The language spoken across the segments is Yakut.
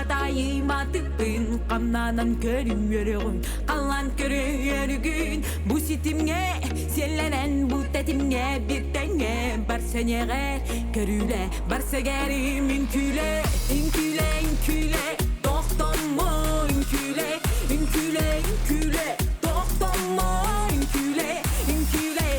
Батайыматыппын Хамнанан көрүҥ Халлаан көрүҥ Бу ситимҥэ сиэллэнэн Бу тэтимҥэ бир тэҥҥэ Бар сэньэҕэр көрүүлэ Бар сэгэрим үҥкүүлэ Үҥкүүлэ, үҥкүүлэ Тохтомо үҥкүүлэ Үҥкүүлэ, үҥкүүлэ Тохтомо үҥкүүлэ Үҥкүүлэ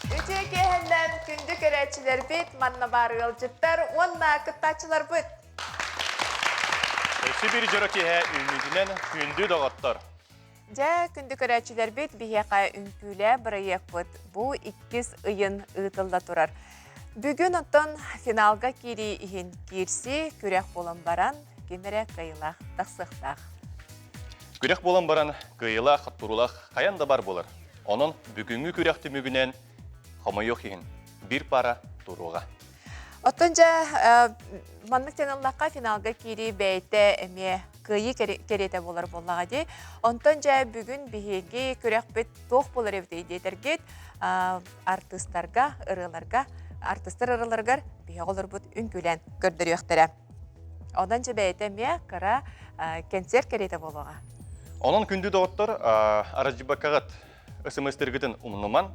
Үтүө киэһэннэн күндү көрөөччүлэрбит, манна баар ыалдьыттар уонна кыттааччыларбыт. Өссө бір дьоро киэһэ үүнүүтүнэн күндү доҕоттор. Дьэ, күндү көрөөччүлэрбит, биһиэхэ үҥкүүлээ бырайыакпыт бу иккис ыйын ыытылла турар. Бүгүн оттон финалга киирии иһин киирсии күрэх буолан баран, ким эрэ кыайыылаах тахсыахтаах. Күрэх буолан баран, кыайыылаах, туруулаах хайан да бар буолар. Онон бүгүҥҥү күрэх түмүгүнэн хомойуох иһин биир пара туруоҕа. Оттон дьэ, маннык теныллахха финалга киирии бэйэтэ эмиэ кыайыы кэриэтэ буолар буоллаҕа дии. Онтон дьэ бүгүн биһиги күрэхпит туох буолар эбитий диэтэргит артыыстарга, ырыаларга, артыыстар ырыаларыгар биһиги олорбут үҥкүүлээн көрдөрүөхтэрэ. Онон дьэ бэйэтэ эмиэ кыра кэнсиэр кэриэтэ буолуоҕа. Онон күндү доҕоттор, араджыбаккаҕыт СМС-тергытын умнуман,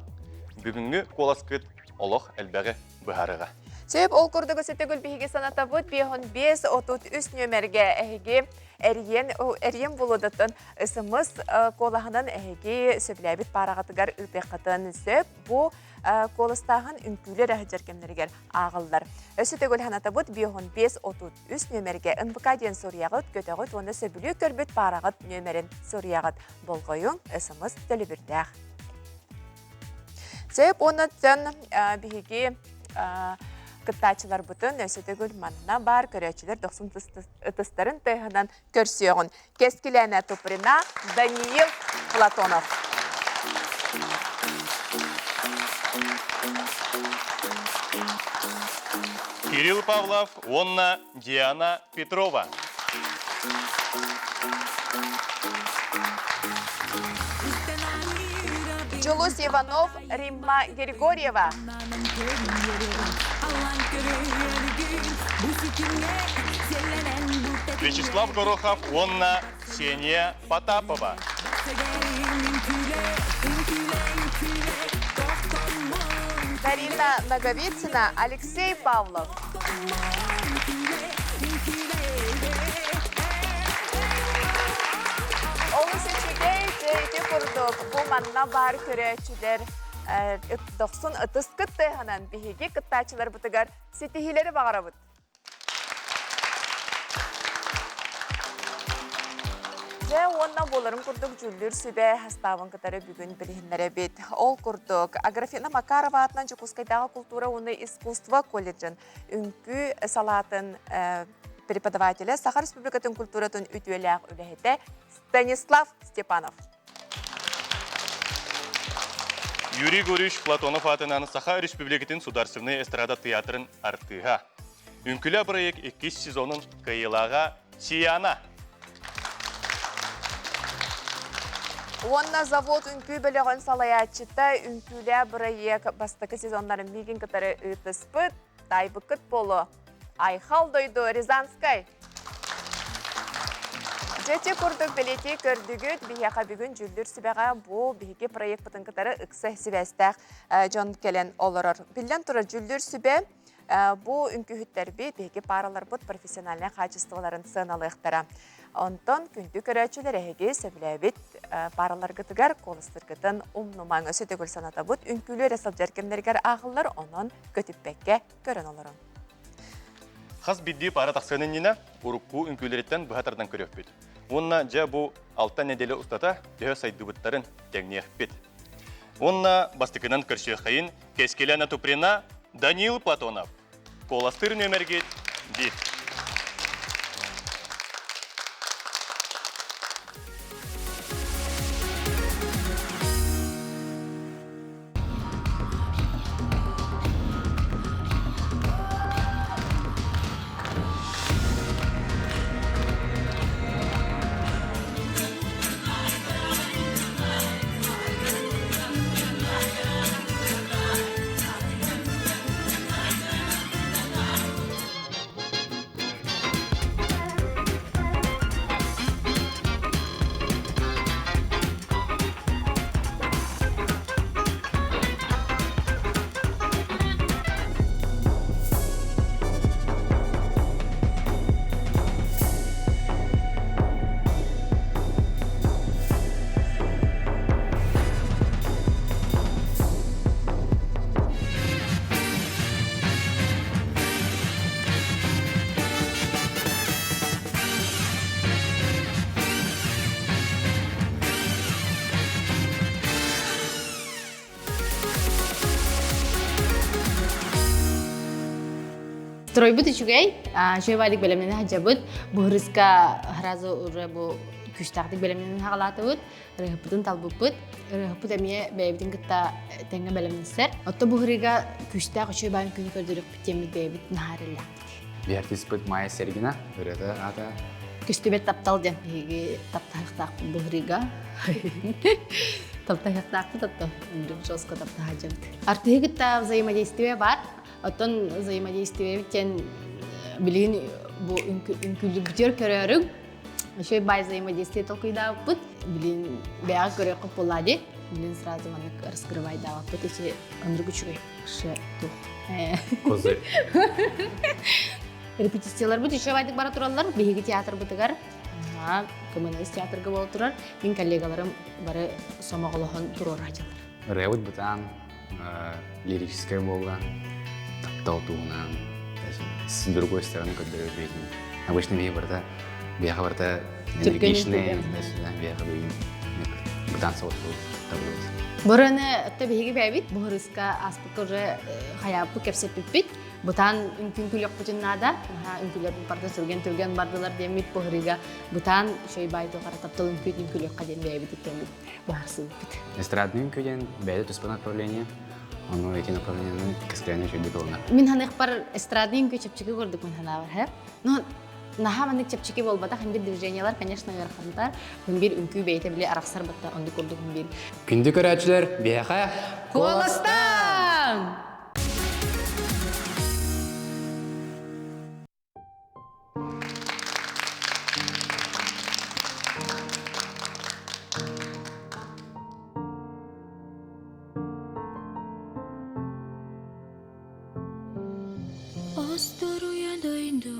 бүгүҥҥү куоласкыт олох элбэҕи быһаарыаҕа. Сөп, ол курдук өсөтөгүл биһиги санатабыт 55 33 нүөмэргэ эһиги эрийэн эрийэн булудаттан СМС куолаһынан эһиги сөбүлээбит паараҕытыгар ыытыаххытын сөп. Бу куоластааһын үҥкүүлэр аһыдьар кэмнэригэр ааҕыллар. Өссө төгүл санатабыт 55 33 нүөмэргэ НВК диэн суруйаҕыт, көтөҕүт уонна сөбүлүү көрбүт паараҕыт нүөмэрин суруйаҕыт. Болҕойуҥ, СМС төлөбүрдээх. Сөп уонна биһиги кыттааччыларбытын өссө төгүл манна баар көрөөччүлэр дохсун ытыстарын тыаһынан көрсүөҕүн. Кэскилээнэ Туприна, Даниил Платонов. Кирилл Павлов уонна Диана Петрова. Дьулус Иванов, Римма Григорьева. Вячеслав Горохов уонна Ксения Потапова. Дарина Ноговицына, Алексей Павлов. Олус үчүгэй, дьэ ити курдук бу манна баар көрөөччүлэр дохсун ытыскыт тыаһынан биһиги кыттааччыларбытыгар ситиһиилэри баҕарабыт. Дьэ уонна буоларын курдук дьүүллүүр сүбэ астаабын кытары бүгүн билиһиннэрэбит. Ол курдук Аграфена Макарова аатынан Дьокуускайдааҕы култуура уонна искусство колледжын үҥкүү салаатын преподавателэ, Саха Республикатын культуратын үтүөлээх үлэһитэ Станислав Степанов. Юрий Гурьевич Платонов аатынан Саха Республикатын Сударственный эстрада театрын артыыһа. Үҥкүлэ проект иккис сезонун кыайыылааҕа Сияна. Уонна завод үҥкүү бөлөҕүн салайааччыта үҥкүүлээ бырайыак бастакы сезоннарын миигин кытары ыытыспыт Тайбыкыт боло Айхал дойду Рязанскай. Дьэти курдук бэлиэтии көрдүгүт, биһиэхэ бүгүн дьүүллүүр сүбэҕэ бу биһиги проекпытын кытары ыкса сибээстээх дьон кэлэн олорор. Биллэн турар, дьүүллүүр сүбэ бу үҥкүүһүттэрбит, биһиги паараларбыт профессиональнай хаачыстыбаларын сыаналыахтара. Онтон күндү көрөөччүлэр эһиги сөбүлээбит паараларгытыгар куоластыргытын умнумаҥ. Өссө төгүл санатабыт, үҥкүүлүү эрэ сылдьар кэмнэригэр ааҕыллар, онон көтүппэккэ көрөн олорун. Хас биирдии паара тахсыан иннинэ урукку үҥкүүлэриттэн быһа тардан көрүөхпүт. Уонна дьэ бу алта нэдиэлэ устата төһө сайдыбыттарын тэҥниэхпит. Уонна бастакынан көрсүөххэйин Кэскилэна Туприна, Данил Платонов. Куоластыыр нүөмэргит биир. Стройбут үчүгэй, үчүгэй баайдык бэлэмнэнэ сылдьабыт. Быһырыска сразу уже бу күүстээхтик бэлэмнэнэн хаҕалаатыбыт. Ырыһыппытын талбыппыт. Ырыһыппыт эмиэ бэйэбитин кытта тэҥҥэ бэлэмнэсэр. Отто быһырыга күүстээх үчүгэй баайын күнү көрдөрүөхпүт диэммит бэйэбит наһаа эрэллээхпит. Биһэртиспит Майя Сергина ырыата аата Көстүбэт таптал диэн биһиги таптаһыахтаахпыт быһырыга. Таптаһыахтаахпыт отто жестко таптаһа дьабыт. Артыһы кытта взаимодействие бар. Оттон взаимодействие диэн билигин бу үҥкүүлүбүтүөр көрөөрүҥ. Еще бай взаимодействие толкуйдаабыппыт. Билин бэйэҕэ көрүөххэ буолла дии. Билин сразу маннык раскрывайдаабаппыт. Ити оннук үчүгэй. Ше тух. Козырь. Репетицияларбыт еще байдык бара тураллар. Биһиги театрбытыгар КМНС театрга буола турар. Мин коллегаларым бары сомоҕолоһон туруораачылар. Ырыабыт бытаан лирическай буолла, таптал туһунан, с другой стороны көрдөрөр бэйэтин. Обычно миһи барыта, биэхэ барыта энергичный, биэхэ бүгүн бытаан соҕус табылыбыт. Бұрыны өттө биһиги бэйбит, бу ааспыкка уже хайааппыт кэпсэппиппит. Бытаан үҥкүн күлүөхпүтүн наада. Үҥкүлэр барда түргэн-түргэн бардылар диэммит быһырыга бытаан шөй бай тухара таптал үҥкүүтүн күлүөххэ диэн бэйэбит иккэммит быһаарсыбыппыт. Эстрадный үҥкүү диэн бэйэтэ туспа направление, ону эти направлениены кэскилэни үчүгдүк ылынар. Мин ханыахпар эстрадный үҥкүү чэпчэки курдук мин ханаабар, хэ? Ну, Наһаа маннык чэпчэки буолбатах, хин бир движениялар, конечно, ыарахантар. Хин бир үҥкүү бэйэтэ били арахсар батта оннук курдук хин бир. Күндү көрөөччүлэр, биһиэхэ Куоластаан! Остуруйа дойду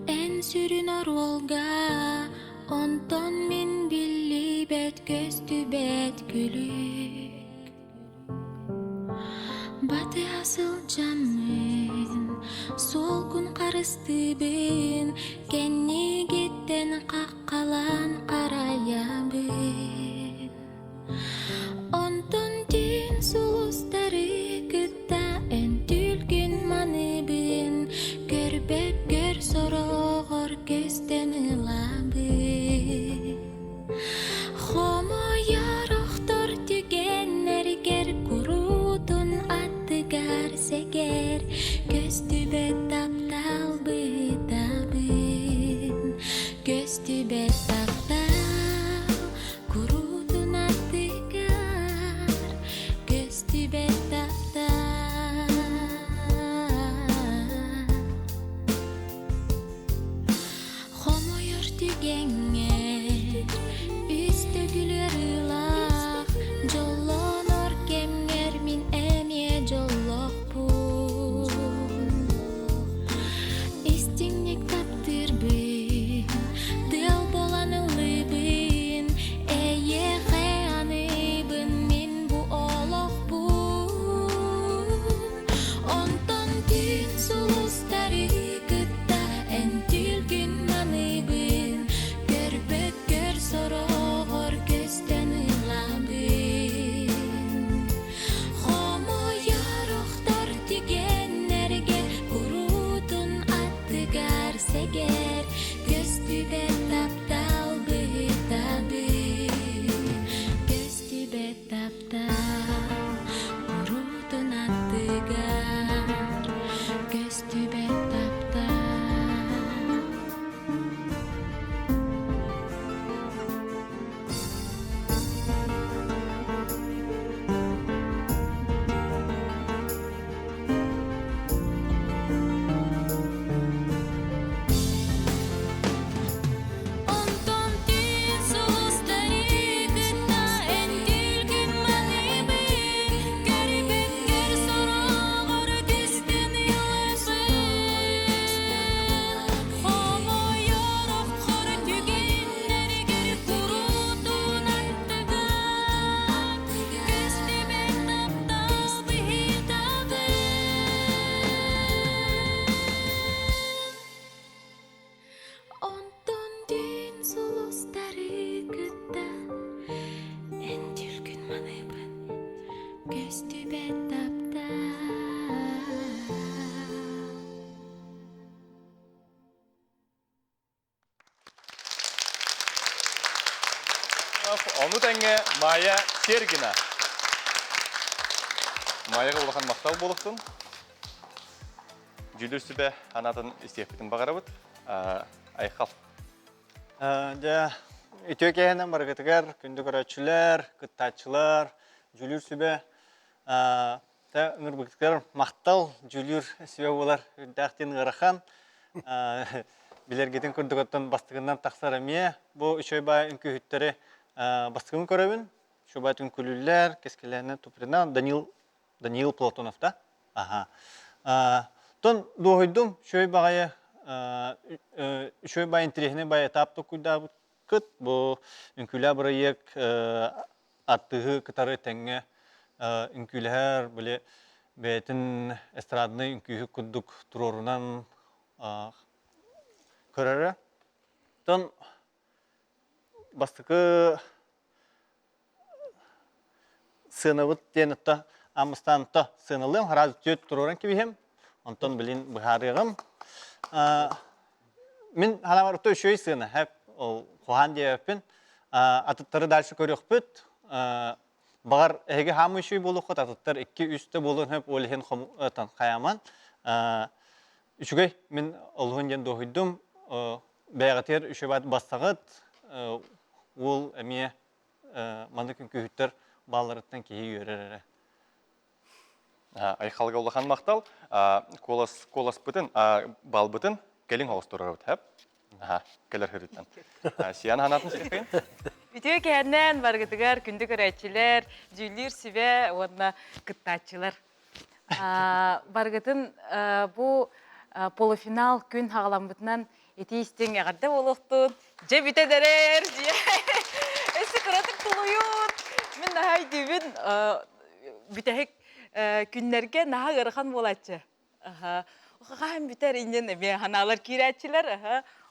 эн сүрүн оруолга, онтон мин биллибэт көстүбэт күлүк. Батыһа сылдьаммын, суолгун харыстыыбын, кэннигиттэн хаххалаан харайабын. Онтон түүн сулустары кытта эн түлкүн маныыбын, көрбөккөр сороҕор көстөн ылабын. Хомойор охтор түгэннэргэр куруутун аттыгар сэгэр, көстүбэт таптал быытабын, көстүбэт таптал куруутун аттыгар, көстүбэт таптал. Хомойор түгэҥҥэ үс төгүл ыарыылаах, дьоллонор кэмҥэр мин эмиэ дьоллоохпун. Истиҥник таптыырбын, тыал буолан ыллыыбын, эйиэхэ аныыбын мин бу олохпун. Онтон түүн сулустары кытта эн түлкүн маныыбын, көрбөккөр сороҕор көстөн ылабын. Хомойор охтор түгэннэргэ куруутун аттыгар сэгэр, көстүбэт таптал быһытабын, көстүбэт таптал куруутун аттыгар, көстүбэт таптал. Онтон түүн сулустары кытта эн күлгүн маныыбын, көрбүккэр сороҕор көстөн ылабын. Хомойор оххор түгэннэргэр куруутун аттыгар, көстүбэт таптал быһыытабын. Онтон түүн сулустары кытта эн түлкүн маныыбын, көстүбэт таптал. Ону тэҥҥэ Майя Сергина. Майяга улахан махтал буолуохтун. Дьүүллүүр сүбэ анаатын истиэхпитин баҕарабыт. Айхал. Дьэ, үтүө киэһэнэн барыгытыгар күндү көрөөччүлэр, кыттааччылар, дьүүллүүр сүбэ Тэ ыҥырбыккытыгар махтал, дьүүлүүр сүбэ буолар үрдээх диэн ыарахан. Билэргитин курдук оттон бастыгынан тахсар эмиэ. Бу үчүгэй баай үҥкүүһүттэри бастыгын көрөбүн. Үчүгэй баай үҥкүүлүүллэр, Кэскилээнэ Туприна, Данил Даниил Платонов да? Аха. Тон дуоһуйдум, үчүгэй баҕайы үчүгэй баай интэриэһинэй баай этап толкуйдаабыккыт. Бу үҥкүүлээх бырайыак артыыһы кытары тэҥҥэ үҥкүүлэһэр, били бэйэтин эстраднай үҥкүүһүт курдук туруорунан көрөрө. Тон бастакы сыанабыт диэн отто аан отто сыаналыам, сразу түөрт туруоран кэбиһиэм, онтон билин быһаарыаҕым. Мин ханаабар отто үчүгэй сыана, хэп ол куһаан диэбэппин. Атыттары дальше көрүөхпүт. Баҕар эһиги хаамыы үчүгэй буолуоххут, атыттар икки-үстэ буолуон сөп, ол иһин хайааман. Үчүгэй, мин олуһун диэн дуоһуйдум. Бэйэҕитигэр үчүгэй бастаҕыт, уол эмиэ маннык үҥкүүһүттэр баалларыттан киһи үөрэр эрэ. Айхалга улахан махтал. Куолас, куоласпытын, балбытын кэлиҥ оҕустурабыт, хэп? Кэлэр хырыттан. Сиян ханаатын сирпин. Үтүө кэһэннэн баргытыгар күндү көрөөччүлэр, дьүүллүүр сүбэ уонна кыттааччылар. Баргытын бу полуфинал күн хаҕаламмытынан итии истиҥ эҕэрдэ буолуохтун. Дьэ бүтэн эрэр. Өссө кыратык тулуйун. Мин наһаа өйдүүбүн бүтэһик күннэргэ наһаа ыарахан буолааччы. Хаһан бүтэр иннин эмиэ ханаалар киирээччилэр.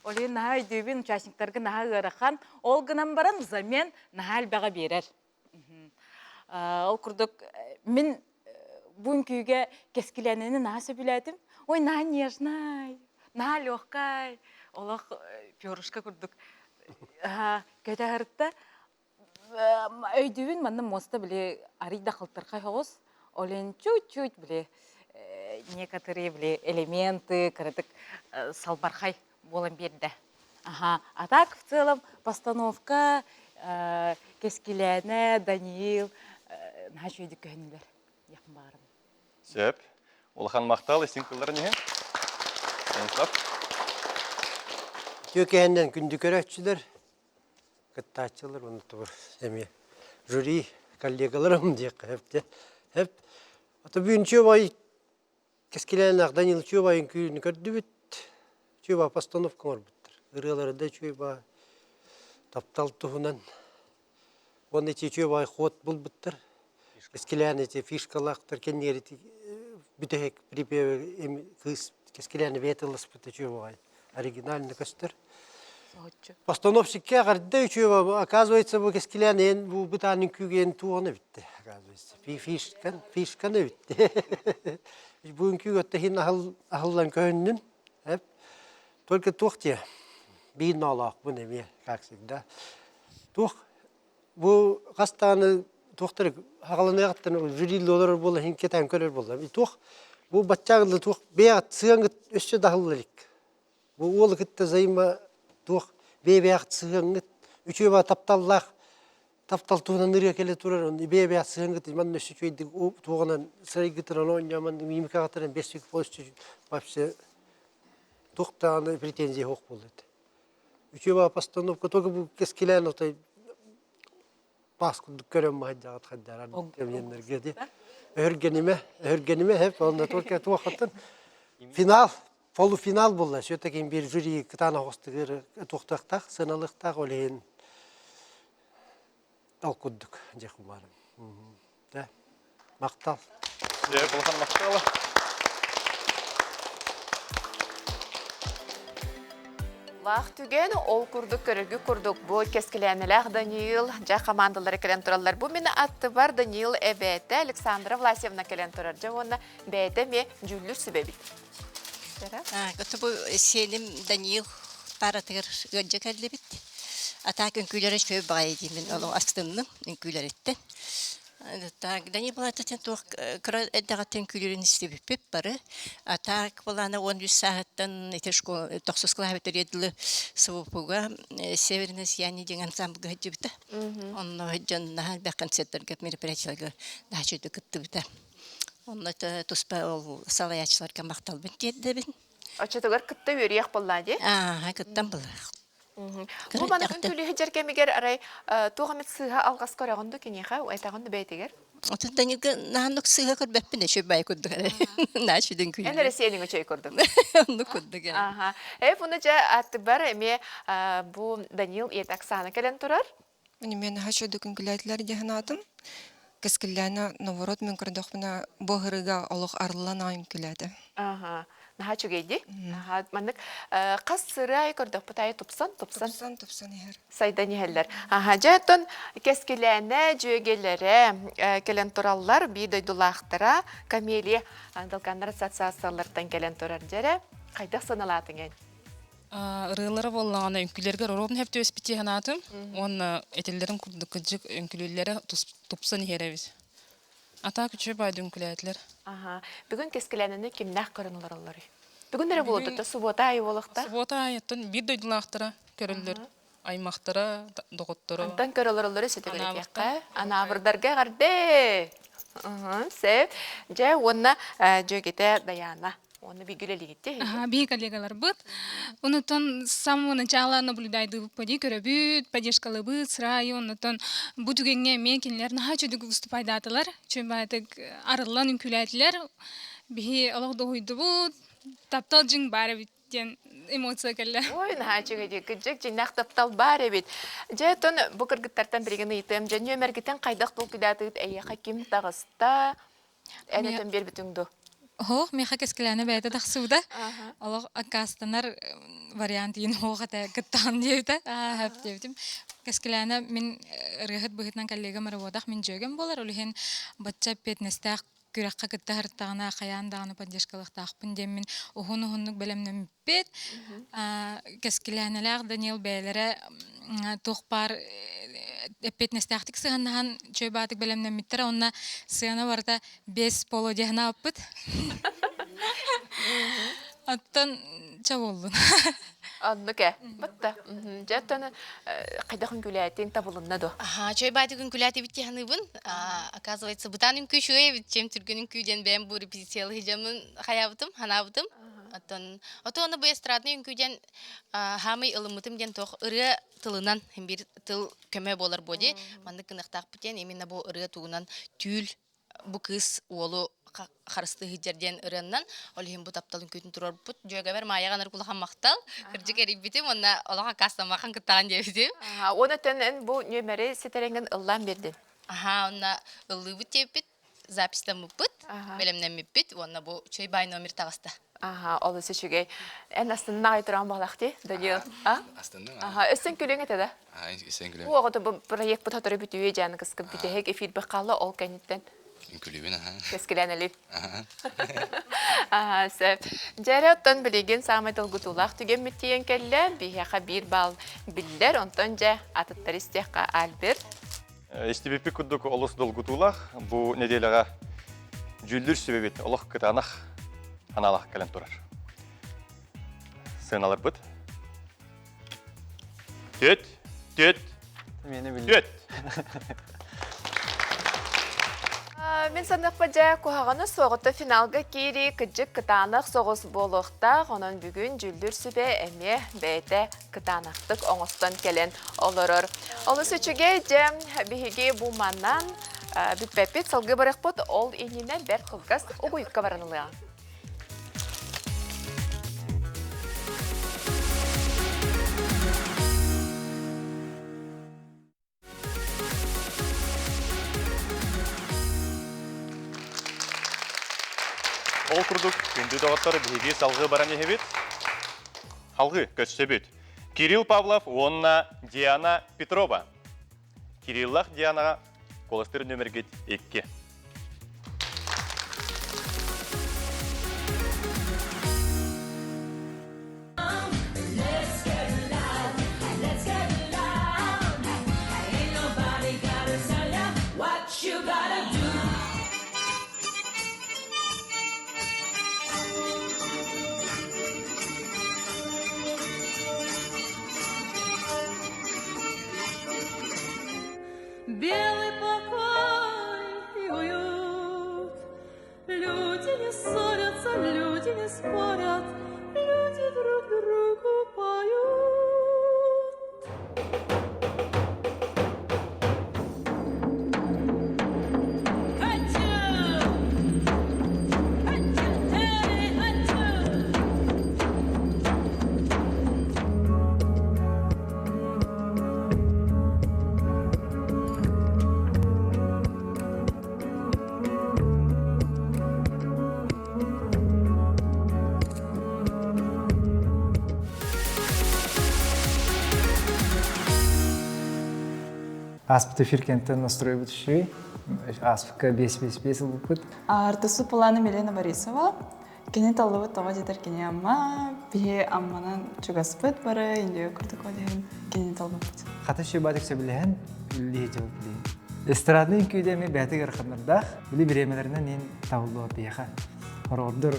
Ол иһин наһаа өйдүүбүн участниктарга наһаа ыарахан. Ол гынан баран взамен наһаа элбэҕи биэрэр. Ол курдук мин бу үҥкүүгэ кэскилээнэни наһаа сөбүлээтим. Ой, наһаа нежнай, наһаа легкай, олох перышко курдук көтө сырытта. Өйдүүбүн манна муоста били арый да халтархай соҕус, ол иһин чуть-чуть били некоторые били элементы кыратык салбархай буолан биэрдэ. Аха, а так в целом постановка Кэскилээнэ, Даниил наһаа үчүгэйдик көһүннүлэр диэхпин баҕарабын. Сөп. Улахан махтал истиҥ тылларын иһин. Станислав. Үтүө кэһэннэн күндү көрөөччүлэр, кыттааччылар уонна тобу эмиэ жюри коллегаларым диэххэ сөп. Сөп. Ото бүгүн бай Кэскилээннээх Данил Чүөбай үҥкүүнү көрдүбүт. Чүөба постановка оҥорбуттар. Ырыалары да Чүөба таптал туһунан. Уонна ити Чүөбай ход булбуттар. Кэскилээн ити фишкалаахтар кэннигэр ити бүтэһик припеви кыыс Кэскилээни бэйэтэ ылласпыта Чүөбай оригинально көстөр. Постановщикка эҕэрдэ үчүгэй оказывается бу кэскилээн эн бу бытаан үҥкүүгэн туоҕун эбитте оказывается фишкан фишкан эбитте бу үҥкүүг өттө иһин аһыллан көһүннүн только туох диэ биир ноолоохпун эмиэ как всегда туох бу хас даҕаны туохтары хаҕаланыаҕыттан жюрилли олорор буола иһин кэтээн көрөр буолла туох бу баччааҕылы туох бэйэҕит сыаҥыт өссө да аһылла илик Бу уолу кытта взаимо туох бэйэ-бэйэҕит сыһыаҥҥыт үчүгэй тапталлаах таптал туһунан ырыа кэлэ турар онно бэйэ-бэйэҕит сыһыаҥҥыт манна өссө үчүгэйдик туоҕунан сырайгытынан оонньоомон мимикаҕытынан бес вообще туох даҕаны претензия суох буолла этэ. Үчүгэй постановка только бу кэскилээн отой паас курдук көрөн маһайдаҕыт хайдаарар кэмиэннэргэ ди өһүргэнимэ өһүргэнимэ хэп онно только туохаттан финал полуфинал буолла все-таки биир жюри кытаанах оҕустугар туохтуохтаах сыаналыахтаах ол иһин ол курдук дьэ кумаарым да махтал Дьэ, улахан махтал. Лаах түгэн, ол курдук көрөргү курдук бу кэскилээнэлээх Даниил дьэ командалары кэлэн тураллар. Бу мин аттыбар Даниил эбээтэ Александра Власьевна кэлэн турар. Дьэ уонна бэйэтэ эмиэ дьүүллүүр сүбэбит. Бу сиэним Даниил пааратыгар ыалдьа кэллибит. А так үҥкүүлэрэ үчүгэй баҕайы диимин олох астынным үҥкүүлэриттэн. Так Даниил былаататын туох кыра эрдэҕиттэн үҥкүүлүүрүн истибиппит бары. А так былаана 13 сааһыттан ити школа тохсус кылааһы бүтэрие дылы СВПУга Северное сияние диэн ансамблга сылдьыбыта. Онно сылдьан наһаа элбэх концерттарга, мероприятиеларга наһаа үчүгэйдик кыттыбыта. Онно туспа ол салайааччыларга махталбын тиэрдэбин. Оччотугар кытта үөрүйэх буоллаа дии? Аа, кыттан былах. Бу маннык үҥкүүлүү сылдьар кэмигэр арай туох эмит сыыһа алҕас көрөҕүн дуу киниэхэ, этэҕин дуу бэйэтигэр? Отун Данилга наһаннык сыыһа көрбөппүн үчүгэй бай курдук эрэ. Наһаа үчүгэй үҥкүүлүүр. Эн эрэ сиэниҥ үчүгэй курдук. Оннук курдук ээ. Аха. Э, буну дьэ аттыбар эмиэ бу Данил ийэтэ Оксана кэлэн турар. Мин наһаа үчүгэйдик үҥкүүлээтилэр дии санаатым. Кэскиллээнэ наоборот мин көрдөхпүнэ бу ыһырыыга олох арыллан аҕай үҥкүүлээтэ. Аха. Наһаа үчүгэй дии. Наһаа маннык хас сыры аайы көрдөхпүт аайы тупсан, тупсан. Тупсан, тупсан иһэр. Сайдан иһэллэр. Аха, дьэ оттон Кэскилээнэ дьүөгэлэрэ кэлэн тураллар, биир дойдулаахтара Камелия Долганнар ассоциацияларыттан кэлэн турар дьэрэ. Хайдах сыаналаатыҥ эн? Ырыалара буоллаҕына үҥкүүлэргэр оруобуна сөп түбэспит санаатым уонна этиллэрин курдук кырдьык үҥкүүлүүллэрэ тупсан иһэр эбит. А так үчүгэй баайды үҥкүүлээтилэр. Аха. Бүгүн Кэскилээнэни кимнээх көрөн олороллоруй? Бүгүн эрэ буолуо субуота аайы буолуохтаах. Субуота аайыттан биир дойдулаахтара көрөллөр. Аймахтара, доҕотторо. Онтон көрө олороллору сөтөгүлэтиэххэ. Анаабырдарга эҕэрдэ! Сөп. Дьэ, уонна дьүөгэтэ Даяна. Уонна бииргэ үлэлиигит Ага, биһи коллегаларбыт. Онутон с самого начала наблюдайдыбыт дии көрөбүт, поддержкалыбыт, сырайы, онутон бу түгэҥҥэ эмиэ кинилэр наһаа үчүгэй выступайдаатылар. Үчүгэй арыллан үҥкүүлээтилэр. Биһи олох дуоһуйдубут, таптал дьиҥ баар эбит диэн эмоция кэллэ. Ой, наһаа үчүгэй дии. Кырдьык, дьиҥнээх таптал баар эбит. Дьэ, оттон бу кыргыттартан билигин ыйытыам. Дьэ, нүөмэргитин хайдах толкуйдаатыгыт? Эйиэхэ ким таҕыста? Эн этэн биэрбитиҥ дуо? Оһох, миэхэ кэскилээнэ бэйэтэ тахсыбыта. Олох аккаастанар вариант иин оһох этэ кыттаҕын диэбитэ. Аа, диэбитим. Кэскилээнэ мин ырыаһыт быһыытынан коллегам ырыабатах мин дьүөгэм буолар. Ол иһин бачча эппиэтинэстээх күрэххэ кытта сырыттаҕына хайаан даҕаны поддержкалыахтаахпын диэммин уһун-уһуннук бэлэмнэммиппит. Кэскилээнэлээх Даниил бэйэлэрэ туох баар эппиэтинэстээхтик сыһаннаһан үчүгэй баатык бэлэмнэммиттэрэ уонна сыана барыта без полудиһына аппыт. Оттон чэ буоллун. Оннук ээ. Батта. Дьэ, оттон хайдах үҥкүүлээтиҥ табылынна дуо? Аха, үчүгэй баайдык үҥкүүлээтибит дии саныыбын. Оказывается, бытаан үҥкүү үчүгэй эбит, чем түргэн үҥкүү диэн бэйэм бу репетициялыы сылдьаммын хайаабытым, ханаабытым. Оттон ото ону бу эстрадный үҥкүү диэн хаамый ылыммытым диэн туох ырыа тылынан биир тыл көмө буолар буо дии. Маннык гыныахтаахпыт диэн именно бу ырыа тугунан түүл бу кыыс уолу харыстыы сылдьар диэн ырыаннан ол иһин бу таптал үҥкүүтүн туруорбут дьүөгэбэр Маайаҕа ынырык улахан махтал кырдьык эрийбитим уонна олох аккаастаммаккын кыттаҕын диэбитим Уонна эн бу нүөмэри ситэрэҥҥин ыллаан биэрдин. Аха, онно ыллыыбыт диэбиппит, записьтаммыппыт, бэлэмнэммиппит уонна бу үчүгэй баай номер таҕыста. Аха, олус үчүгэй. Эн астынна аҕай туран буолахти, Данил. А? Астынным. Аха, өссө күлүҥ этэ да? Өссө күлүм. Бу оҕото бу проект сотору бүтүө дьааны кыскып бүтэһик эфир хаалла ол кэнниттэн. Күлүбүн аха. Кэскилээн өлүү. Аха, сөп. Дьэрэ оттон билигин саамай долгутуулаах түгэммит тиийэн кэллэ. Биһиэхэ биир балл биллэр, онтон дьэ атыттар истиэххэ Альберт. Истибиппит курдук олус долгутуулаах. Бу нэдиэлэҕэ дьүүллүүр сүбэбит олох кытаанах аналах кэлэн турар. Сыаналарбыт. Түт, түт, түт. Мин саныахпа дьэ куһаҕаны суоҕута финалга киирии кыдьык кытаанах соҕус буолуохтаах. Онон бүгүн дьүүллүүр сүбэ эмиэ бэйэтэ кытаанахтык оҥостон кэлэн олорор. Олус үчүгэй дьэ биһиги бу манан бүппэппит салгыы барыахпыт ол иннинэ бэрт кылгас угуйукка баран ылыаҕа. Ол курдук, күндү доҕоттор, биһиги салгыы баран иһэбит. Салгыы көрсөбүт. Кирилл Павлов уонна Диана Петрова. Кириллах Дианаҕа куоластыыр нөмергит 2. Белый покой и уют. Люди не ссорятся, люди не спорят, люди друг другу поют. Ааспыт эфир кэнтэн настроебыт үчүгэй. Ааспыкка 5-5-5 ылбыппыт. Артысу Пулана Милена Борисова. Кини таллыбыт тоҕо диэтэр кини Амма, биһи Амманан чугаспыт бары, Индия курдук ол иһин кинини талбыппыт. Хата шөбатык сөбүлэһэн үллиһи дьылбылыйын. Эстрадный үҥкүүдэ эмиэ бэйэтигэр ханнардаах, били бириэмэлэринэн иин табыллыбат биһиэхэ. Хорордор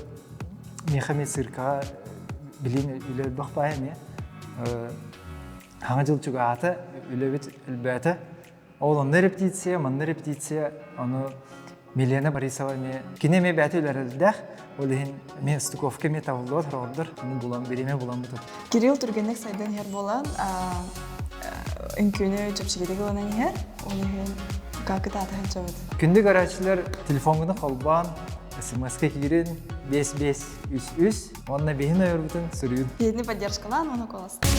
Миэхэ эмиэ циркаҕа билин үлэ элбэх баай эмиэ. Хаҥа дьыл чугаһаата, үлэбит элбээтэ. Ол онно репетиция, манна репетиция, ону Милена Борисова эмиэ, кини эмиэ бэйэтэ үлэлэрдээх, ол иһин эмиэ стыковка эмиэ табыллыбат сороҕордор, ону булан, бириэмэ булан бутут. Кирилл түргэнник сайдан иһэр буолан, үҥкүүнү чэпчэкитик ылынан иһэр, ол иһин кытаата сылдьабыт. Күндү көрөөччүлэр, телефоҥҥутун холбоон, смс-ка киирин 5533 уонна биһин ойорбутун суруйун. Биһини поддержкалаан уонна куоластаан.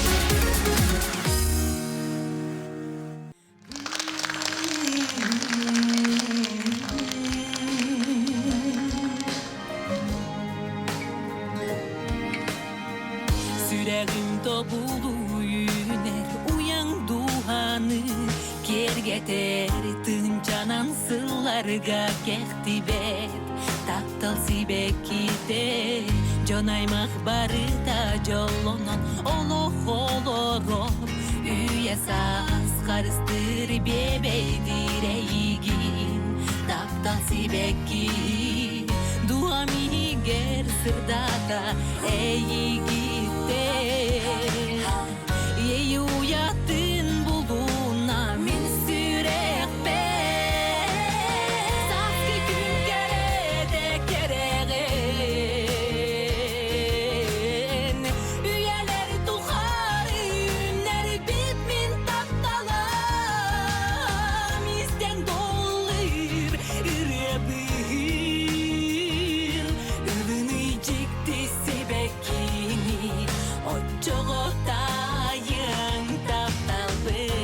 Сүрэҕим тобулуу үүнэр уйаҥ дууһаны киэргэтэр тыынчанан сылларга кэхтибэт таптал сибэккитэ дьон аймах барыта дьоллонон олох олорор үйэ саас харыстыыр биэбэйдиир эйигин таптал сибэкки дууһам иһигэр сырдата эйигиттэн Ей уятын булуна мин сүрэхпэр Сааскы күн кэрэтэ кэрэҕин Үйэлэр тухары үүннэрбит мин тапталым Истэн доллыр ырыабыын Ылыныы дьикти сибэккини Оччоҕо таайыаҥ тапталбын.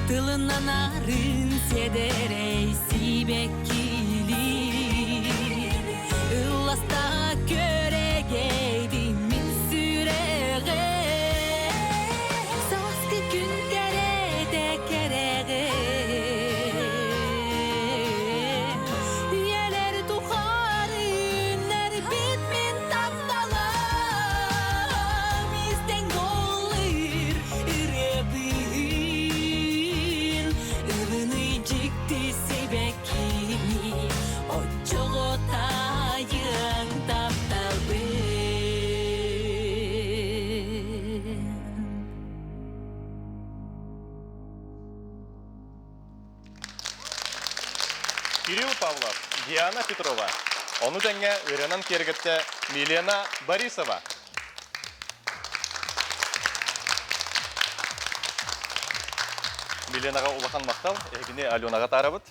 Тылынан арын сиэдэрэй сибэккилиир Ылласта көрөгөйдүн мин сүрэҕим Сааскы күн кэрэтэ кэрэҕин Үйэлэр тухары үүннэрбит мин тапталым Истэҥ доллыр ырыабыын Ылыныы дьикти сибэккини Оччоҕо таайыаҥ тапталбын Кирилл Павлов, Диана Петрова. Ону тэҥэ ырыанан киэргэттэ Милена Борисова. Миленаҕа улахан махтал. Эһигини Аленаҕа таарабыт.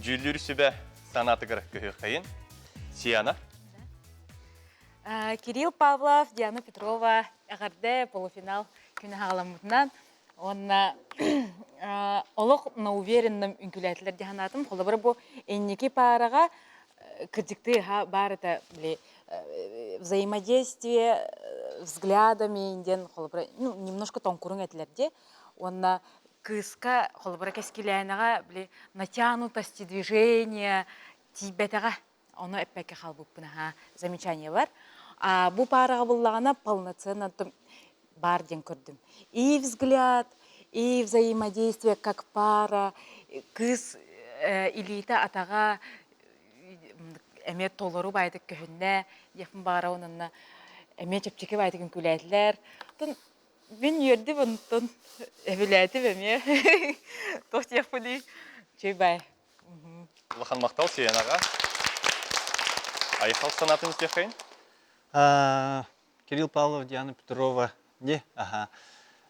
Дьүүллүүр сүбэ санаатыгар көһүөххэйин. Сияна. Кирилл Павлов, Диана Петрова эҕэрдэ полуфинал күнэ хаҕаламмытынан уонна олох на уверенном үҥкүүлээтилэр дии санаатым. Холобура бу инники паараҕа кырдьыктыы баар это били взаимодействие взглядами диэн холобура ну немножко тоҥкуруҥ этилэр дии уонна кыыска холобура кэскилээнэҕэ били натянутости движения тиийбэтэҕэ ону эппэккэ хаалбыппын аһаа замечание бар а бу паараҕа буллаҕына полноценно баар диэн көрдүм и взгляд и взаимодействие как пара кыыс илиитэ атаҕа эмиэ толору баайдык көһүннэ диэхпин баҕара уонна эмиэ чэпчэки баайдык үҥкүүлээтилэр оттон мин үөрдүм онтон эбилээтим эмиэ туох диэхпиний чүй бай Улахан махтал Сиэнаҕа. Айхал санаатын истиэххэйин. Кирилл Павлов, Диана Петрова не аха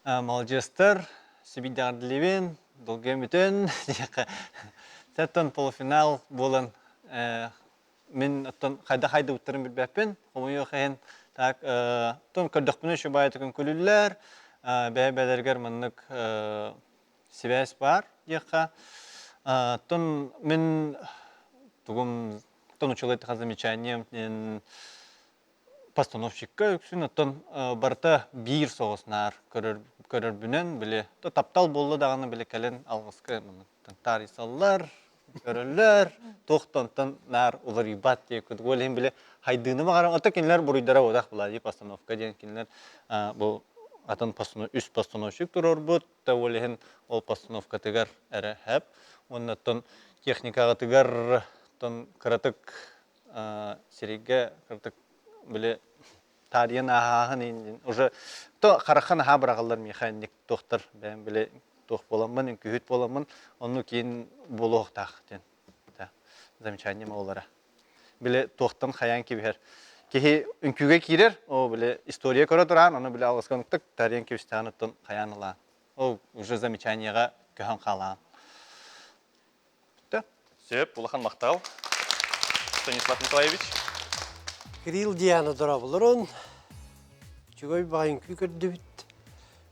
маладьыастар сибиддэҕэрдилибин долгуйан бүтэн диэххэ Сэттэн полуфинал буолан мин оттон хайдах хайдыбыттарын билбэппин хомойуох иһин так оттон көрдөхпүнэ үчүгэй күлүллэр бэйэ-бэйэлэригэр маннык сибээс баар диэххэ оттон мин тугум оттон учуолай замечанием диэн. Постановщикка үксүн оттон барыта биир соҕус наар көрөр көрөрбүнэн били таптал буолла даҕаны били кэлин алгыска таарыйсаллар, көрөллөр, туох да онтон наар уларыйбат диэккит. Ол иһин били хайдыыны баҕаран, ото кинилэр буруйдара буолах була постановка диэн кинилэр бу атын үс постановщик туруорбут, да ол иһин ол постановкатыгар эрэ хэп. Уонна оттон техникаҕытыгар тон кыратык сирийгэ кыратык били таарыйан ааһааһын иһин уже то харахха наһаа быраҕаллар миэхэ инник туохтар бэйэм били туох буоламмын үҥкүүһүт буоламмын онну киин буолуохтаах диэн замечание олара били туохтан хайаан кибиһэр киһи үҥкүүгэ киирэр о били история көрө тураан ону били алҕасканыктык таарыйан кибистэҕин оттон хайаан ылаан ол уже замечаниеҕа көһөн хаалаан Сөп, улахан махтал. Станислав Николаевич. Кирилл Диана дорооболорун. Үчүгэй баҕайы үҥкүү көрдүбүт.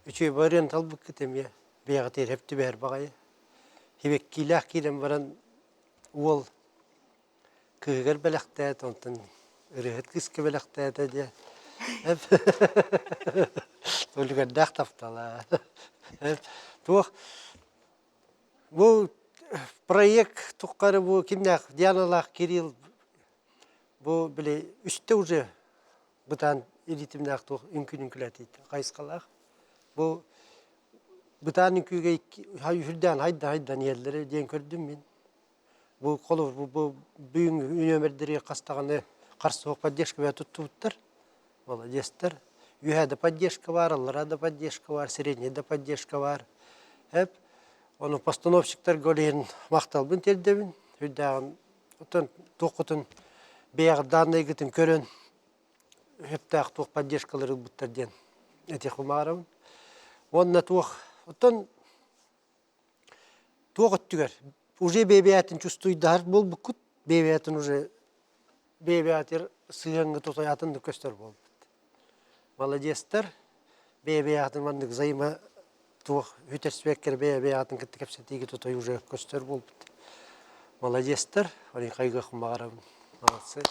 Үчүгэй барыан талбыккыт эмиэ бэйэҕитигэр сөп түбэһэр баҕайы. Сибэккиилээх киирэн баран уол кыыһыгар бэлэхтээт, онтон ырыаһыт кыыска бэлэхтээтэ диэ. Үлүгэрдээх таптала. Туох Бу проект туххары бу кимнээх Дианалаах Кирилл бу били үстэ уже бытаан илиитимнээх туох үҥкүүнү үҥкүүлээтиит хайысхалаах. Бу бытаан үҥкүүгэ үрдээн хайда хайдан иһэллэрэ диэн көрдүм мин. Бу холобур бу бүгүҥҥү нүөмэрдэри хас даҕаны харсыһыах поддержка туттубуттар. Молодецтар. Үөһэ да поддержка баар, аллараа да поддержка баар, средняя да поддержка баар. Эп ону постановщиктарга ол иһин махталбын тиэрдэбин. Үрдээҕин оттон туоххутун бэйэҕит дааннайгытын көрөн сөптөөх туох поддержкалары ылбыттар диэн этиэхпин баҕарабын. Уонна туох оттон Туох өттүгэр уже бэйэ-бэйэтин чувствуйдаһар буолбуккут, бэйэ-бэйэтин уже бэйэ-бэйэтигэр сыһыаҥҥа тутайаатын да көстөр буолбут. Молодецтар, бэйэ-бэйэҕитин маннык взаимо туох үтэрсибэккэ бэйэ-бэйэҕитин кытта кэпсэтиигэ тутай уже көстөр буолбут. Молодецтар, хайгыахпын баҕарабын. Молодцы.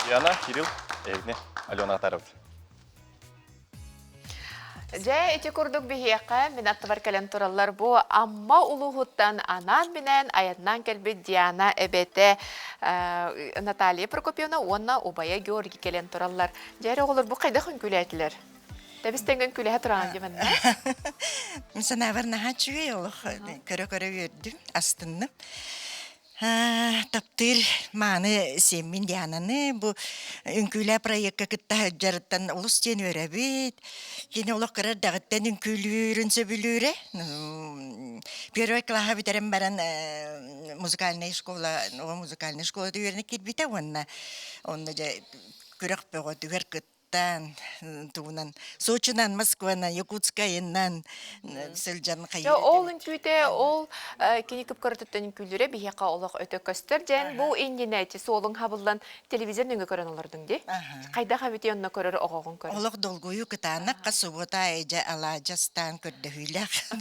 Диана, Кирилл, эһигини Алена Атаров. Дьэ, ити курдук биһиэхэ мин аттыбар кэлэн тураллар бу Амма улууһуттан анаан-минээн айаннаан кэлбит Диана эбэтэ Наталья Прокопьевна уонна убайа Георгий кэлэн тураллар. Дьэ, эрэ оҕолор бу хайдах үҥкүүлээтилэр? Тэбис тэҥҥэ үҥкүүлэһэ тураҕын дии манна. Мин санаабар наһаа үчүгэй олох көрө-көрө үөрдүм, астынным. Таптыыр мааны сиэммин Диананы бу үҥкүүлээ проекка кытта сылдьарыттан олус диэн үөрэбит. Кини олох кыра эрдэҕиттэн үҥкүүлүүрүн сөбүлүүрэ. Первый кылааһы бүтэрэн баран музыкальная школа, оҕо музыкальная школата үөрэнэ киирбитэ уонна онно дьэ күрэх бөҕөтүгэр кыт Таан тугунан Сочинан, Москванан, Якутскайынан сылдьан Дьэ, ол үҥкүүтэ, ол кини кып-кыратыттан үҥкүүлүүрэ биһиэхэ олох өтө көстөр. Дьэн бу иннинэ ити суолуҥ хабыллан телевизор нөҥүө көрөн олордуҥ дии. Хайдах эбитий онно көрөр оҕоҕун көрөр? Олох долгуйуу кытаанах хас субуота аайы алаадьы астаан көрдөһүүлээх.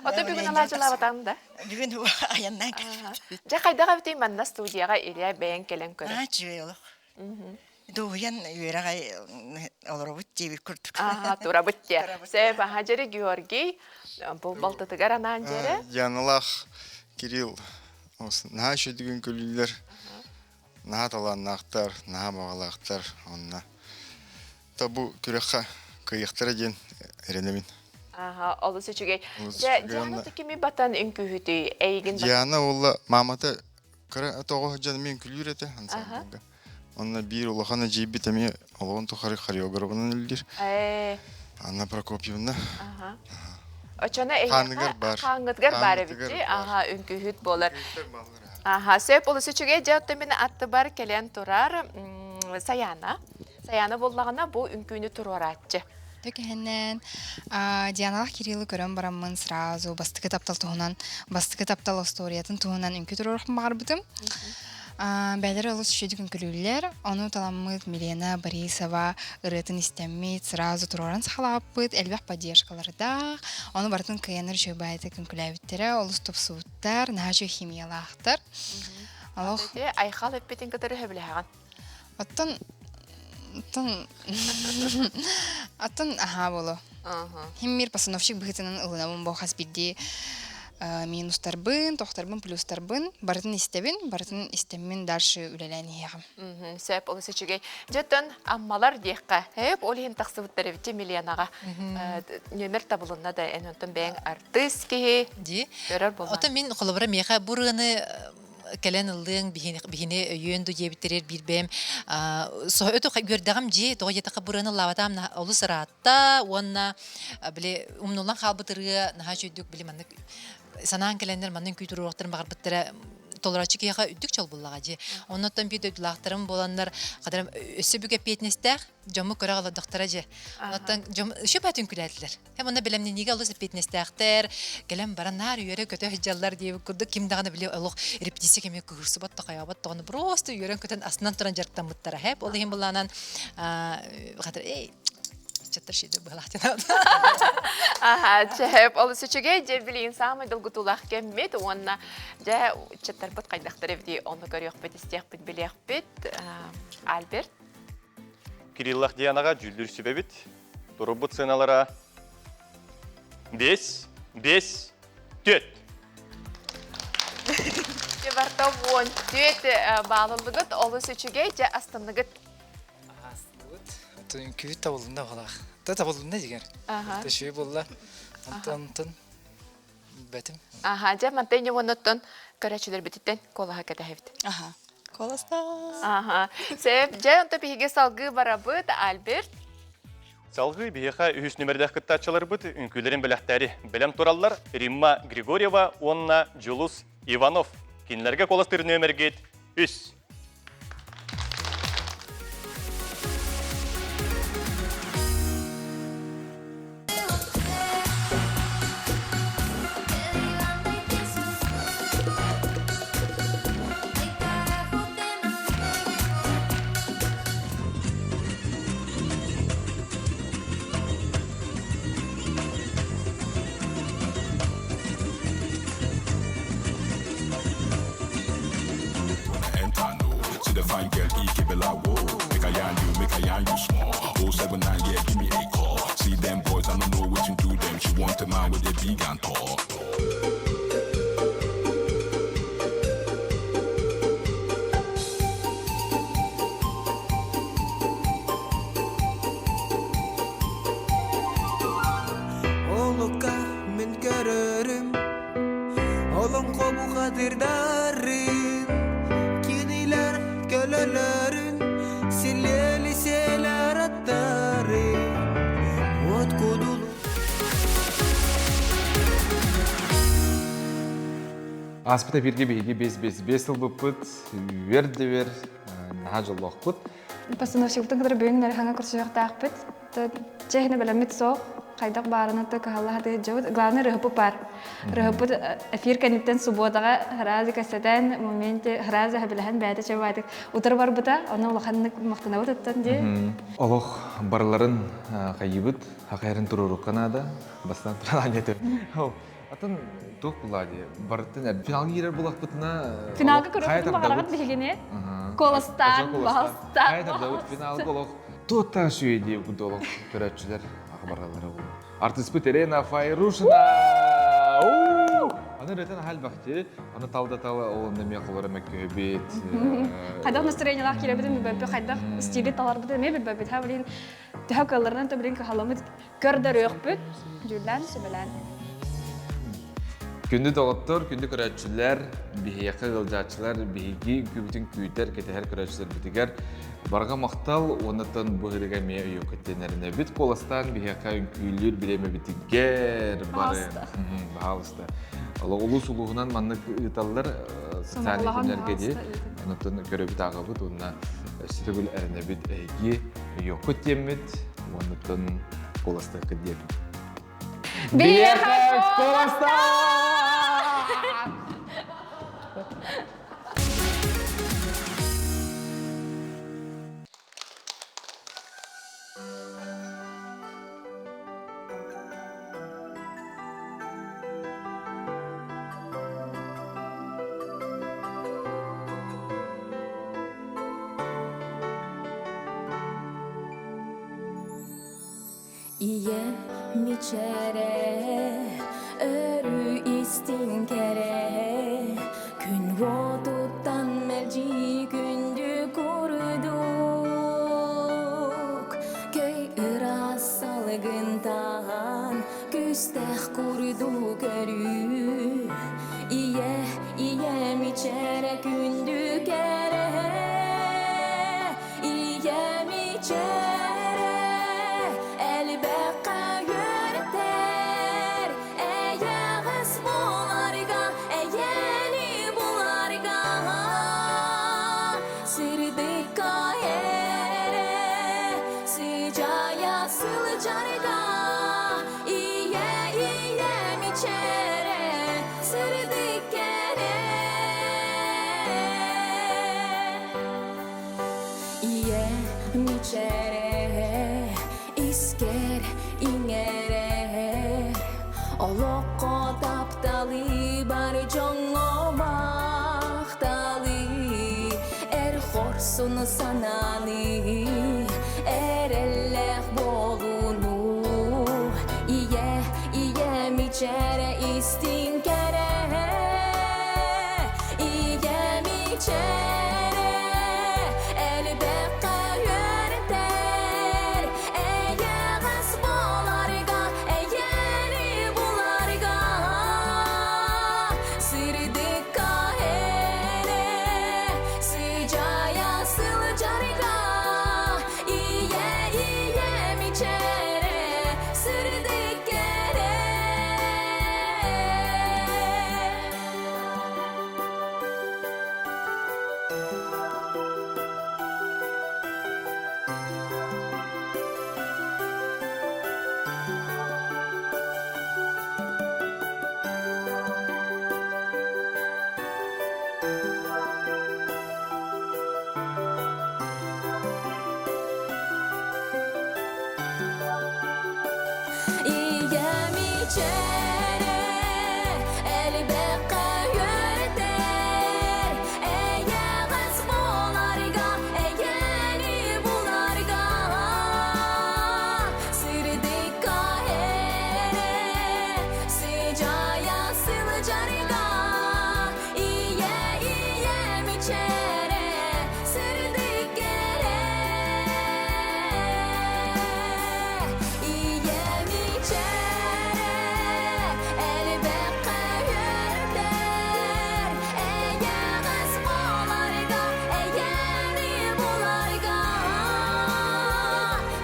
Ото бүгүн алаадьылаабатаҕым да? Бүгүн айаннаан кэлбит. Дьэ, хайдах эбитий манна студияҕа Илья бэйэҥ кэлэн көрөр? Аа, үчүгэй олох. Дуоһуйан үөрэх олоробут диэбит курдук. Аха, турабыт диэ. Сөп, аха дьэри Георгий бу балтытыгар анаан дьэрэ. Дианалаах Кирилл наһаа үчүгэй күлүүлэр, наһаа талааннаахтар, наһаа баҕалаахтар онно. Та бу күрэххэ кыайыахтара диэн эрэнэбин. Аха, олус үчүгэй. Дьэ, Диана кими батан үҥкүүһүтүй? Эйигин Диана уолла маамата Кыра тоҕо сылдьан эмиэ үҥкүүлүүр этэ ансамблга. Онно биир улахан эдьиийбит эмиэ олоҕун тухары хореографынан үлэлиир. Анна Прокопьевна. Оччоно Хааныгар баар. Хааҥҥытыгар баар эбит Аха, үҥкүүһүт буолар. Аха, сөп олус үчүгэй. Дьэ, оттон мин аттыбар кэлэн турар Саяна. Саяна буоллаҕына бу үҥкүүнү туруорааччы. Төкөһөннөн Дианалаах Кириллы көрөн бараммын сразу бастакы таптал туһунан, бастакы таптал остуоруйатын туһунан үҥкүү туруорухпун баҕарбытым. Бээлэр олус үчүгэй күҥкүлүүллэр. Ону таламмыт Милена Борисова ырыатын истэммит, сразу туруоран саҕалаабыппыт, элбэх поддержкалардаах. Ону барытын кыайаннар үчүгэй баайытык күҥкүлээбиттэрэ, олус тупсубуттар, наһаа үчүгэй химиялаахтар. Олох Айхал эппитин кытары сөбүлэһэҕин. Оттон оттон оттон аһаа буолуо. Хим мир постановщик быһыытынан ылынабын бу хас биирдии минустарбын, тохтарбын, плюстарбын барытын истэбин, барытын истэммин дальше үлэлээн иһиэҕим. Сөп, олус үчүгэй. Дьэ, аммалар диэххэ, эп ол иһин тахсыбыттар эбит Миленаҕа. Нүөмэр табылынна да эн онтон бэйэҥ артыыс киһи. Ди. Көрөр буоллаҕа. Ото мин холобура миэхэ бу ырыаны кэлэн ыллыаҥ биһини өйүөн ду диэбиттэригэр биир бэйэм өтө үөрдэҕим дьиэ тоҕо диэтэххэ бу ырыаны ыллаабатаам олус ыраатта уонна били умнуллан хаалбыт ырыа наһаа үчүгдүк били маннык санаан кэлэннэр маннык үҥкүү туруоруохтарын баҕарбыттара толорооччу киһиэхэ үрдүк дьол буллаҕа дии. Оннуттан биир дойдулаахтарым буоланнар хатарым өссө бүк эппиэтинэстээх дьомму көрө олордохторо дьэ. Оттон дьом үчү баатын күлээтилэр. Эм онно бэлэмнэниигэ олус эппиэтинэстээхтэр, кэлэн баран наар үөрэ-көтө сылдьаллар диэбит курдук ким даҕаны били олох репетиция кэмигэр кыһырсыбат да хайаабат даҕаны просто үөрэн-көтөн астынан туран дьарыктаммыттара. Хэп ол иһин былаанан хатыр эй ыччаттар шиде быһалаах Аха, чэп, олус үчүгэй, дьэ билигин саамай долгутуулаах кэммит уонна дьэ ыччаттарбыт хайдахтар эбитий ону көрүөхпүт, истиэхпит, билиэхпит. Альберт? Кириллах Дианаҕа дьүүллүүр сүбэбит. Турубут сыаналара 5, 5, 4. Барта 14 баалылыгыт олус үчүгэй, дьэ астынныгыт. Астынныбыт. Үҥкүүт табылынна баҕалаах. Та табылынна дигэр. Төшүй булла. Онтон онтон бэтим. Аха, дьэ мантай ньуонуттан көрөөччүлэрбититтэн куолаһа кэтэһэбит. Аха. Куоласта. Аха. Сөп, дьэ онто биһиги салгыы барабыт, Альберт. Салгыы биһиэхэ үһүс нүмердээх кыттааччыларбыт үҥкүүлэрин бэлэхтээри бэлэм тураллар Римма Григорьева уонна Дьулус Иванов. Кинилэргэ куоластыыр нүөмэргит үс. Олукка мин көрөрүм Олоҥхо бухатырдарын Кинилэр көлөлөрүн Силиэли сиэлэр аттарын От кудулу Ааспыт эфиргэ биһиги 5-5-5 ылбыппыт, үөр да үөр, наһаа дьоллоохпут. Постановщикпытын кытары бүгүн хаҥа көрсүөхтаахпыт. Чэһинэ бэлэммит суох, хайдах баарына то кыһалла сатыыр Главное рыһыппыт баар. Рыһыппыт эфир кэнниттэн субботаҕа сразу кэсэтэн, моменте сразу сөбүлэһэн бэйэтэ чэбаатык утары барбыта, ону улаханнык махтанабыт ыттан дии. Олох барыларын хайыбыт, хахайарын туруорукка наада. Бастаан туран аанньа Атын туох булаа дии барытын финалга киирэр булахпытына Финалга көрүөхпүтүн баҕараҕыт биһигини. Куоластаан, баһалстаан. Хайа тардабыт финалга олох туоттаах сүүйэ дии курдук олох көрөөччүлэр ахбаралара бу. Артыспыт Елена Файрушина! Аны ырытан аһал бахти, аны талда тала ол онно эмиэ холоро мөккүһүбүт. Хайдах настроениялаах киирэбитин билбэппит, хайдах стили таларбытын эмиэ билбэппит. Ха, блин, төһө кыалларынан то блин кыһаламмыт көрдөрүөхпүт, дьүүллээн, сүбэлээн. Күндү доҕоттор, күндү көрөөччүлэр, биһиэхэ ыалдьааччылар, биһиги үҥкүүбүтүн күүтэр, кэтэһэр көрөөччүлэрбитигэр барҕа махтал уоннаттан бу ыһырыга эмиэ өйүөххүттэнэринэбит куоластаан биһиэхэ үҥкүүлүүр бириэмэбитигэр бары баһаалыста. Улуус улууһунан маннык ыыталлар социальнай күннэргэ дии. Онуттан көрөбүт ааҕабыт уонна өссө төгүл эрэнэбит эһиги өйүөххүт диэммит уоннуттан куоластыаххыт диэн. Биһиэхэ куоластаа! Ийэ мичээрэ, өрүү истиҥ кэрэ, Күн уотуттан мэлдьи күндү курдук, Көй ыраас салгынтан күүстээх курдук өрүү. Ийэ, ийэ мичээрэ күндү кэрэ, Ийэ мичээрэ элбэххэ үөрэтэр, Эйэҕэс буоларга, эйэни буларга, Сырдыкка эрэ сыдьаайа сылдьарга, Ийэ, ийэ мичээрэ, сырдык кэрэ. Ийэ мичээрэ, искэр иҥэрэ, Олоххо тапталы бар дьоҥҥо махталы, Эр хорсун санааны, эрэллээх буолууну. Ийэ, ийэ мичээрэ истиҥ кэрэ, Ийэ мичээрэ элбэххэ үөрэтэр, Эйэҕэс буоларга, эйэни буларга, Сырдыкка эрэ сыдьаайа сылдьарга, Ийэ, ийэ мичээрэ сырдык кэрэ. Ийэм ичээрэ элбэххэ үөрэтэр, Эйэҕэс буоларга, эйэни буларга, Сырдыкка эрэ сыдьаайа сылдьарга, Ийэ, ийэм ичээрэ сырдык эрэ. Ийэм ичээрэ элбэххэ үөрэтэр, Эйэҕэс буоларга, эйэни буларга,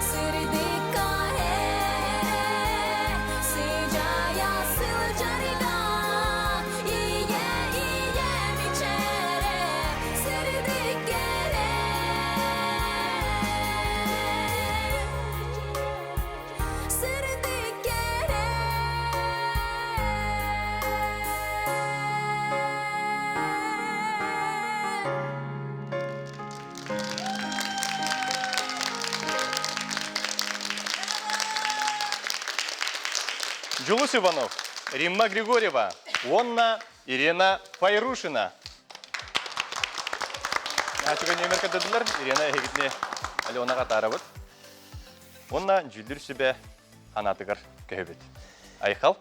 Сырдыкка эрэ сыдьаайа сылдьарга, Ийэ, ийэм ичээрэ сырдык эрэ. Сырдык кэрэ. Дьулус Иванов, Римма Григорьева уонна Ирина Файрушина. Наачыга нүөмэр көрдөрдүлэр. Ирина эһигитини Алена Катарабыт. Уонна дьүүллүүр сүбэ анаатыгар көһөбүт. Айхал.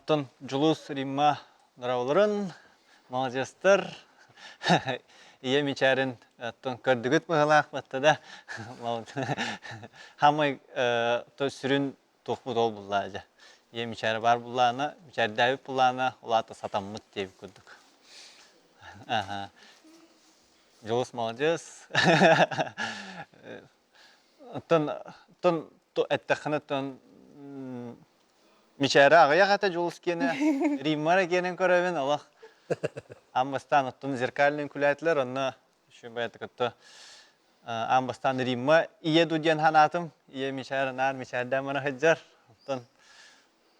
Тон Дьулус, Римма дорооболорун, молодецтар. Ийэ мичээрин оттон көрдүгүт быһылаах батта да. Хамай то сүрүн туохпут ол буллаа дьэ. Ийэ мичээрэ баар буллаана, мичээрдээбит буллаана, улаата сатаммыт диэбит курдук. Аха. Дьулус молодец. Оттон оттон эттэххинэ оттон мичээрэ аҕыйах этэ Дьулус киэнэ. Риммара киэнин көрөбүн олох. Аан бастаан оттон зеркальный күлээтилэр онно үчүгэй кытта аан бастаан Римма ийэ ду диэн санаатым. Ийэ мичээр наар мичээрдээн мана сылдьар. Оттон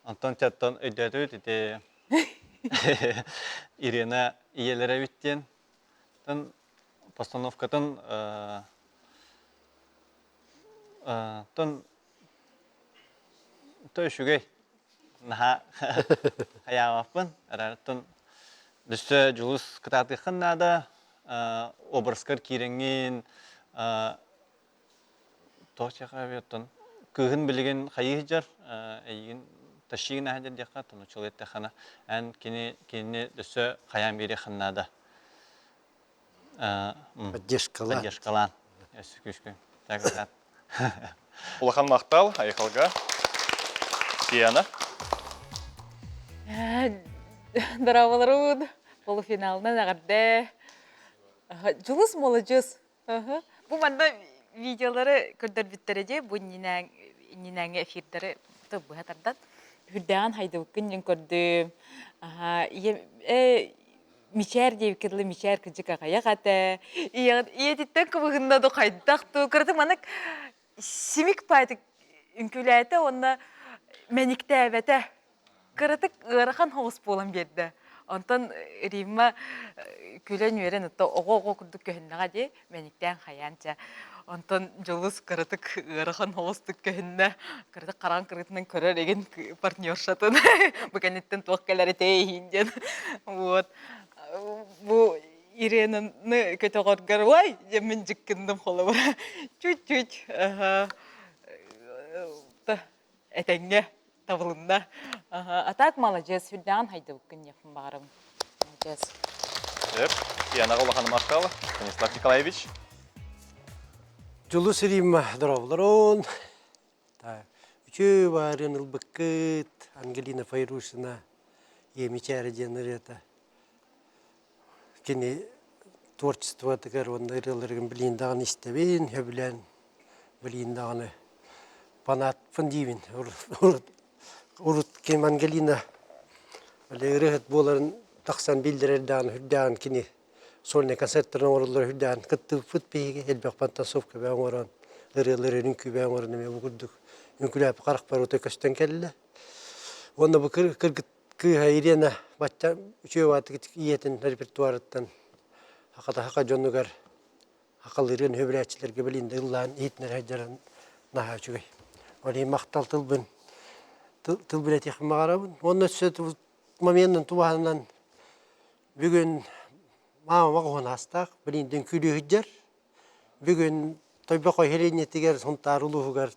онтон чаттан өйдөөтүбүт ити Ирина ийэлэрэ эбит диэн. Оттон постановкатын оттон то үчүгэй. Наһаа хайаабаппын. Оттон Өссө Дьулус кытаатыаххын наада, образкар киирэҥҥин, туох диэххэ оттон. Кыыһын билигин хайыы сылдьар, эйигин тащигин аһа диэххэ, тонучул эттэххинэ, эн кини кинини өссө хайаан биэриэххин наада. Поддержкалаан. Поддержкалаан. Өссө күүскүн. Так, Улахан махтал, Айхалга. Сияна. Здраволарун. Полуфиналынан эҕэрдэ. Дьулус молодец. Бу манна видеолары көрдөрбүттэрэ дии, бу иннинээҥи эфирдэри быһа тардан. Үрдээҕин хайдыбыккын дьин көрдүм. Мичээр диэбиккэ дылы мичээр кыдьык аҕыйах этэ. Ийэтиттэн кыбыһынна ду хайдах туу. Кыратык маннык симик паайтык үҥкүүлээтэ уонна мэниктээбэтэ. Кыратык ыарахан соҕус буолан биэрдэ. Онтон Римма күлэн-үөрэн отто оҕо-оҕо курдук көһүннэҕэ дии, мэниктээн хайаан чэ. Онтон Дьулус кыратык ыарахан соҕустук көһүннэ. Кыратык хараан кырыытынан көрөр игин партнершатын бу кэнниттэн туох кэлэр этэй диэн. Вот. Бу Иренаны көтөҕөргөр ой диэммин дьиккинным холобура. Чуть-чуть этэҥҥэ табылынна. А так молодец, сүрдээҕин хайдыбыккын диэхпин баҕарабын. Молодец. Сөп. Янаҕа улахан махтал. Станислав Николаевич. Дьулус Римма дорооболорун. Үчү баарыан ылбыккыт Ангелина Файрушина Емичээрэ диэн ырыата. Кини творчествотыгар уонна ырыаларыгын билиин даҕаны истэбин, сөбүлээн билиин даҕаны фанатпын диибин. Урут ким Ангелина ырыаһыт буоларын тахсан биллэрэр даҕаны үрдээҕин кини сольнай концерттарын оҥороллор үрдээҕин кыттыбыппыт биһиги элбэх фантасовка бээ оҥорон ырыаларын үҥкүү бээ оҥорон эмиэ бу курдук үҥкүүлээппит харахпар ута көстөн кэллэ. Уонна бу кыргыт Кыыһа Елена бачча үчүгэй баҕайытык ийэтин репертуарыттан хатаһаха дьонугар хахалыырын сөбүлээччилэргэ билин да ыллаан иһитинэр сылдьарын наһаа үчүгэй. Ол иһин махтал тылбын тыл билэтиэхпин баҕарабын. Уонна өссө моментын тубаһанан бүгүн маама оҕоһун аастаах билиндин күлүү сылдьар. Бүгүн Тойбохой сэлиэнньэтигэр Сунтаар улууһугар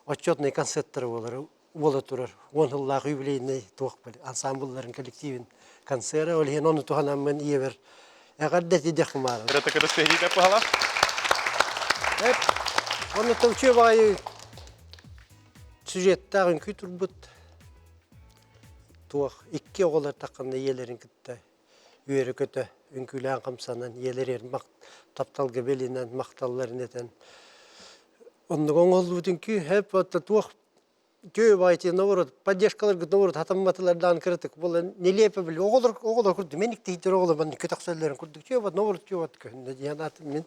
отчетнай концерттар буолар буола турар. Уон сыллаах юбилейнай туох ансамблларын коллективин концера. Ол иһин ону туһанаммын ийэбэр эҕэрдэ этидэхпин баарым. Ырыта кытыс тэһиитэ пыһала. Онно үчүгэй баҕайы сюжеттаах үҥкүү турбут. Туох икки оҕолор тахханна ийэлэрин кытта үөрэ-көтө үҥкүүлээн хамсанан ийэлэригэр тапталга билинэн махталларын этэн оннук оҥоһуллубут үҥкүү хэп вот туох үтүө баайти наоборот поддержкаларгыт наоборот хатамматылардаан кыратык буолан нелепо били оҕолор оҕолор курдук мен иктиһиттэр оҕолор маннык көтөхсөллөрүн курдук үтүө вот наоборот үтүө вот көһүннэ диэн атын мин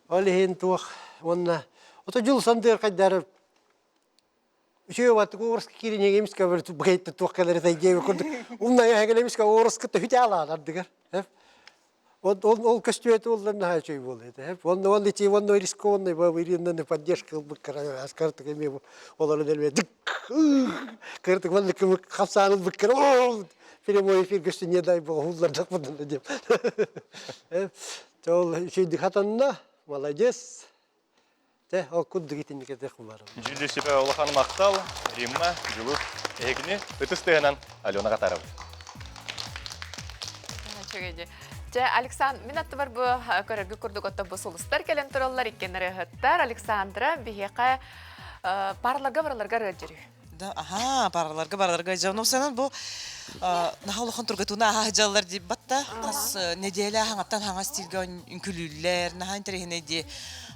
ол иһин туох уонна ото дьул сандыар хайдары Үчүгэй баттык уоруска киирин эмискэ бер быгайтта туох кэлэр этэй диэби курдук умнайа хэгэл эмискэ уоруска төһүтэ алаан ардыгар. Ол ол көстүөтү оллар наһаа үчүгэй буолла этэ. Онно ол ити онно рискованный бабыриннаны поддержка ылбыккара аскартык эми олору дэлбе дык кыртык маннык кымык хапсаан ылбыккара ол прямой эфир көстү не дай бог уллардах будан деп. Ол үчүгэй хатанна молодец Тэ, ол курдук итинник этэх буларым. Дьүүллүүр сүбэ улахан махтал, Римма, Дьулус, эһигини ытыс тыаһынан Алена Катарова. Үчүгэй Дьэ, Александр, мин аттыбар бу көрөргө курдук отто бу сулустар кэлэн тураллар, иккиэн ырыаһыттар. Александра биһиэхэ парларга бараларга ырыа дьөрүү. Да, аха, параларга бараларга дьон санан бу наһаа улахан тургутууну аһа дьаллар дип батта. Хас неделя хаҥаттан хаҥас стильгэ үҥкүлүүллэр, наһаа интэриэһинэй дии.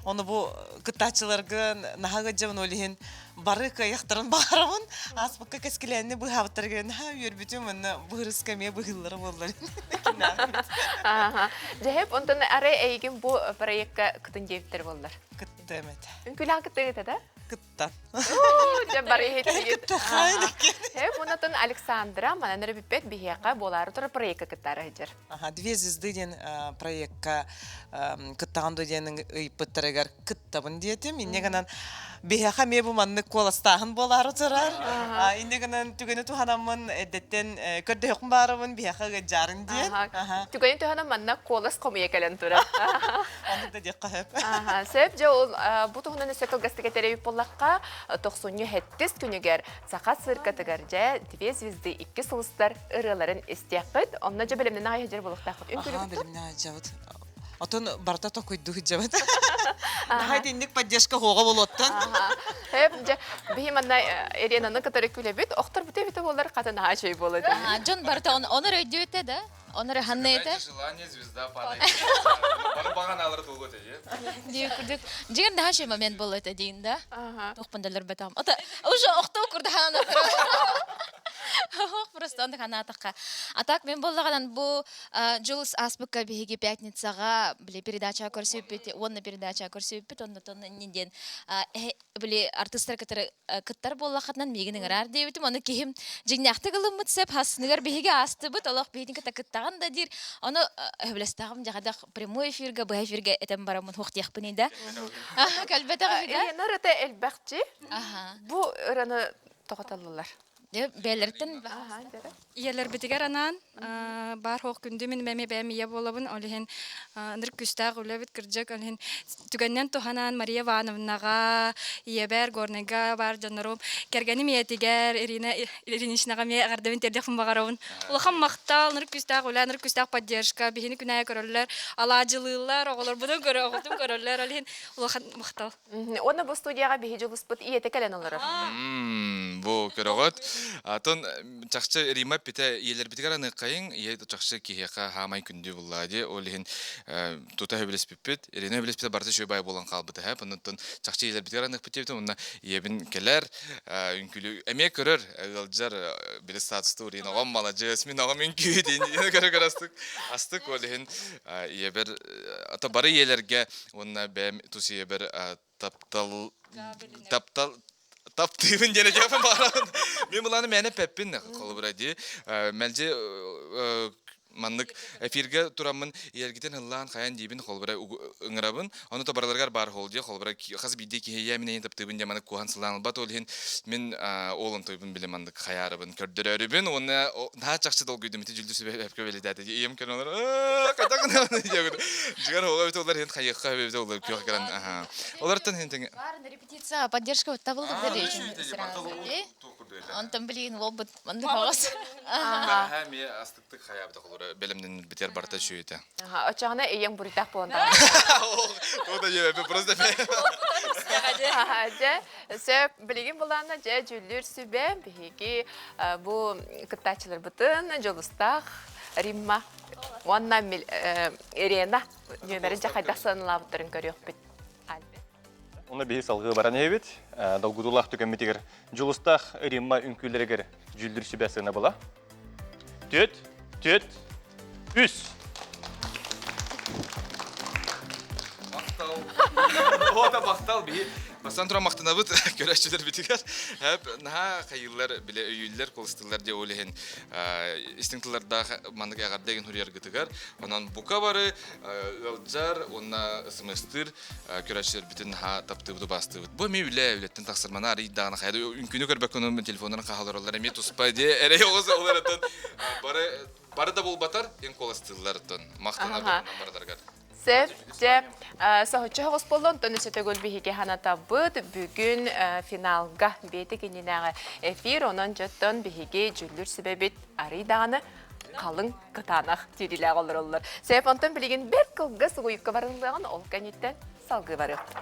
Ону бу кыттааччыларга наһаа ыдьабын ол иһин бары кыайыахтарын баҕарабын. Ааспыкка кэскилээнни быһаабыттарыгар наһаа үөрбүтүм, уонна быһырыска эмиэ быһыыллара буоллар. Дьэһэп, онтон арай эйигин бу проекка кытын диэбиттэр буоллар. Кыттыам этэ. Үҥкүүлээх кыттыгыта да? кыттан. Дьэ бары иһиттигит. Э, Мунатын Александра манан эрэ бүппэт биһиэхэ буолаары турар проекка кыттаары сылдьар. Аха, Две звезды диэн проекка кыттаҕын дуо диэн ыйыппыттарыгар кыттабын диэтим. Инньэ гынан биһиэхэ эмиэ бу маннык куоластааһын буолаары турар. Инньэ гынан түгэни туһанаммын эрдэттэн көрдөһүөхпүн баарабын биһиэхэ ыалдьаарын диэн. Түгэни туһанан манна куолас хомуйа кэлэн турар. Оннук да диэххэ сөп. Сөп, дьэ ол бу туһунан өссө кылгастык этэрэ буоллахха, тохсунньу сэттис күнүгэр Саха циркатыгар дьэ Две звезды икки сулустар ырыаларын истиэххит. Онно дьэ бэлэмнэнэ аҕай сылдьар буолуохтааххыт. Үҥкүүлүүгүт бэлэмнэнэ сылдьабыт. Отон барыта токуйдуу сылдьабыт. Наһаа итинник поддержка хуоҕа болуоттан. Хэп, дьэ, биһи манна Иринаны кытары күлэбит. Охтор бутэ бите болар хата наһаа чөй болот. Дьон барыта онор өйдүөтэ да? Онор ханна этэ? Желание звезда падает. Бары бағаналары толгот эти. Дии курдук. Дьигэр наһаа чөй момент болот эдиин да? Тохпун бэтам. Ота уже охтоо курдахан. Ох, просто онда ханаатахха. А так мен боллаганан бу Джулс аспыкка биһиги пятницаға били передача көрсүппүт, уонна передача көрсүппүт, оннотон диэн били артыстар кытары кыттар буоллаххытынан миигин ыҥыраар диэбитим, ону киһим дьиҥнээхтик ылыммыт сөп хассыныгар биһиги аастыбыт, олох биһигин кытта кыттаҕын да диир. Ону өһүлэстэҕим дьаҕадах прямой эфирга, быһа эфиргэ этэн бараммын хуохтиахпыный да. Кэлбэтэх үһү да. Ирина ырыта элбэхчи. Бу ыраны тоҕотоллулар. Бээлэриттэн Ийэлэрбитигэр анаан баар хоох күндү мин эмиэ бэйэм ийэ буолабын ол иһин ынырык күүстээх үлэбит кырдьык ол иһин түгэнинэн туһанан Мария Ивановнаҕа ийэбэр Горнайга баар дьоннорум кэргэним ийэтигэр Ирина Ильиничнаҕа эмиэ эҕэрдэбин тиэрдиэхпин баҕарабын улахан махтал ынырык күүстээх үлэ ынырык күүстээх поддержка биһини күн аайы көрөллөр алаадьылыыллар оҕолорбутун көрө оҕотун көрөллөр ол иһин улахан махтал. Уонна бу студияҕа биһи дьулуспут ийэтэ кэлэн олорор. Бу көрөҕөт. Атын чахчы Рима эппитэ ийэлэрбитигэр аныаххайыҥ, ийэ чахчы киһиэхэ хаамай күндү буллаа дии. Ол иһин тута сөбүлэспиппит. Ирина сөбүлэспитэ барыта үчүгэй баай буолан хаалбыта һэ. Оннуттан чахчы ийэлэрбитигэр аныахпыт диэбитим. Онно ийэбин кэлэр, үҥкүлүү эмиэ көрөр, ыалдьар, били статустуур Ирина оҕом маладьыас, мин оҕом үҥкүү диэн көрө-көрө астык. Астык ол иһин ийэбэр ата бары ийэлэргэ Уонна бэйэм тус ийэбэр таптал таптал таптыыбын диэн этиэхпин баҕарабын. Мин былааны мээнэ эппэппин холобура дии. Мэлдьи маннык эфиргэ тураммын ийэргитин ыллаан хайан диибин холобура ыҥырабын. Ону то барыларыгар баар хоол дии холобура хас биирдии киһи ийээ мин эйин таптыыбын диэн маннык куһан сылаан ылбат ол иһин мин ол онтойбун биле маннык хайаарыбын көрдөрөрүбүн уонна наһаа чахчы долгуйдум ити дьүлдү сүбэ эпкэ бэлитээтэ ийэм кэлэн олор хайдах гынабын диэбит дьигэр оҕо эбит олар иһин хайыахха эбит олор күөх кэлэн аха олортон иһин тэҥэ репетиция поддержка табылдык сразу онтон билигин уолбут маннык оҕос эмиэ астыктык хайаабыта холоро бэлэмнэнирбитигэр барыта үчүгэй Оччоҕуна ийэҥ буруйдаах буолан О да ийэбэ просто Дьэ, сөп билигин булаана дьэ дьүүллүүр сүбэ биһиги бу кыттааччыларбытын Дьулустаах Римма уонна Ирена нүөмэрин дьэ хайдах сыаналаабыттарын көрүөхпүт. Онно биһи салгыы баран иһэбит. Долгутуулаах түгэммитигэр Дьулустаах Римма үҥкүүлэригэр дьүүллүүр сүбэ сыанабыла. Түөт, түөт, үс. Махтал. Ота махтал биһи бастан туран махтанабыт көрөөччүлэрбитигэр. Хэп наһаа хайыыллар биле өйүүллэр кулустыллар диэ ол иһин истиҥ тыллардаах маннык эҕэрдэ игин хуруйаргытыгар. Онон бука бары ыалдьар уонна смстыр көрөөччүлэрбитин наһаа таптыыбыт убаастыыбыт. Бу эмиэ үлэ үлэттэн тахсар мана арый даҕаны хайа үҥкүүнү көрбөккө телефоннарын хаалар эмиэ туспа дии эрэй оҕус олоротон бары бары да булбатар ин куоластыыллар махтанабын бардаргар. Сөп, дьэ, соһуччу соҕус буолла, онтон өссө төгүл биһиги ханатабыт. Бүгүн финалга бэйэтэ кининээҕи эфир, онон дьоттон биһиги дьүллүр сүбэбит арый даҕаны халыҥ кытаанах тириилээх олороллор. Сөп, онтон билигин бэрт кылгас угуйукка барыллыаҕын, ол кэнниттэн салгыы барыахпыт.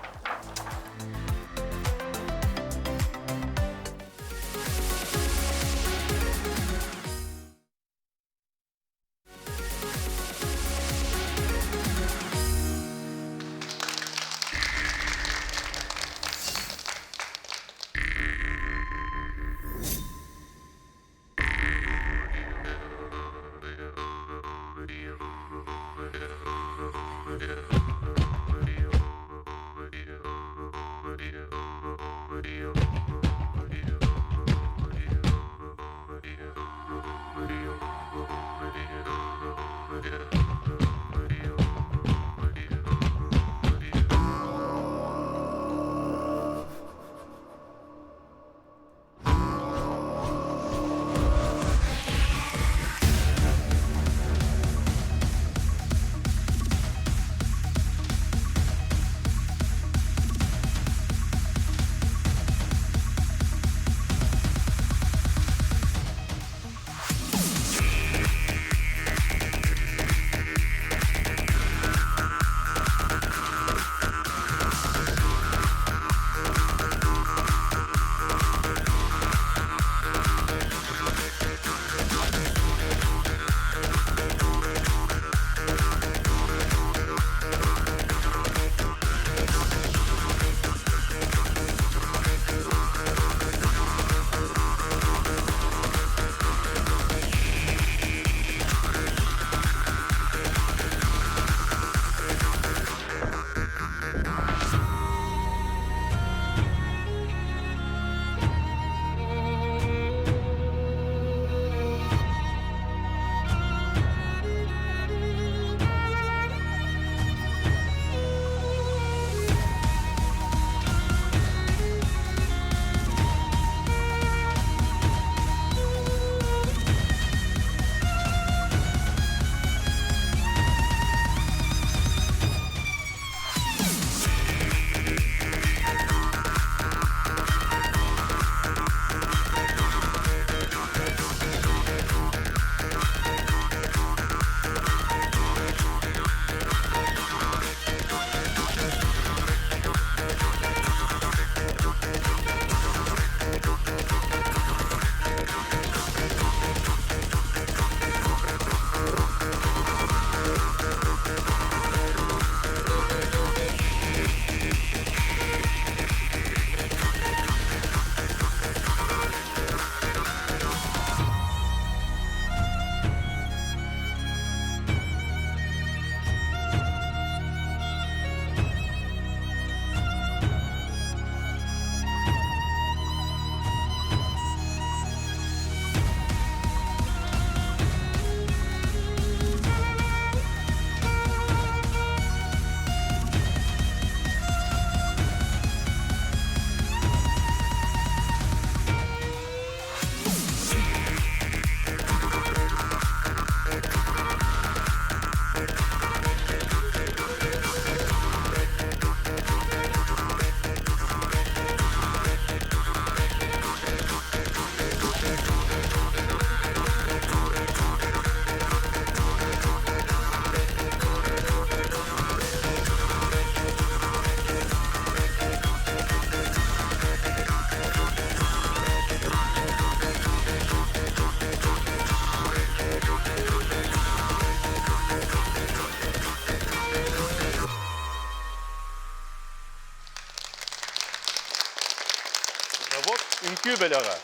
Үҥкүү бөлөҕө.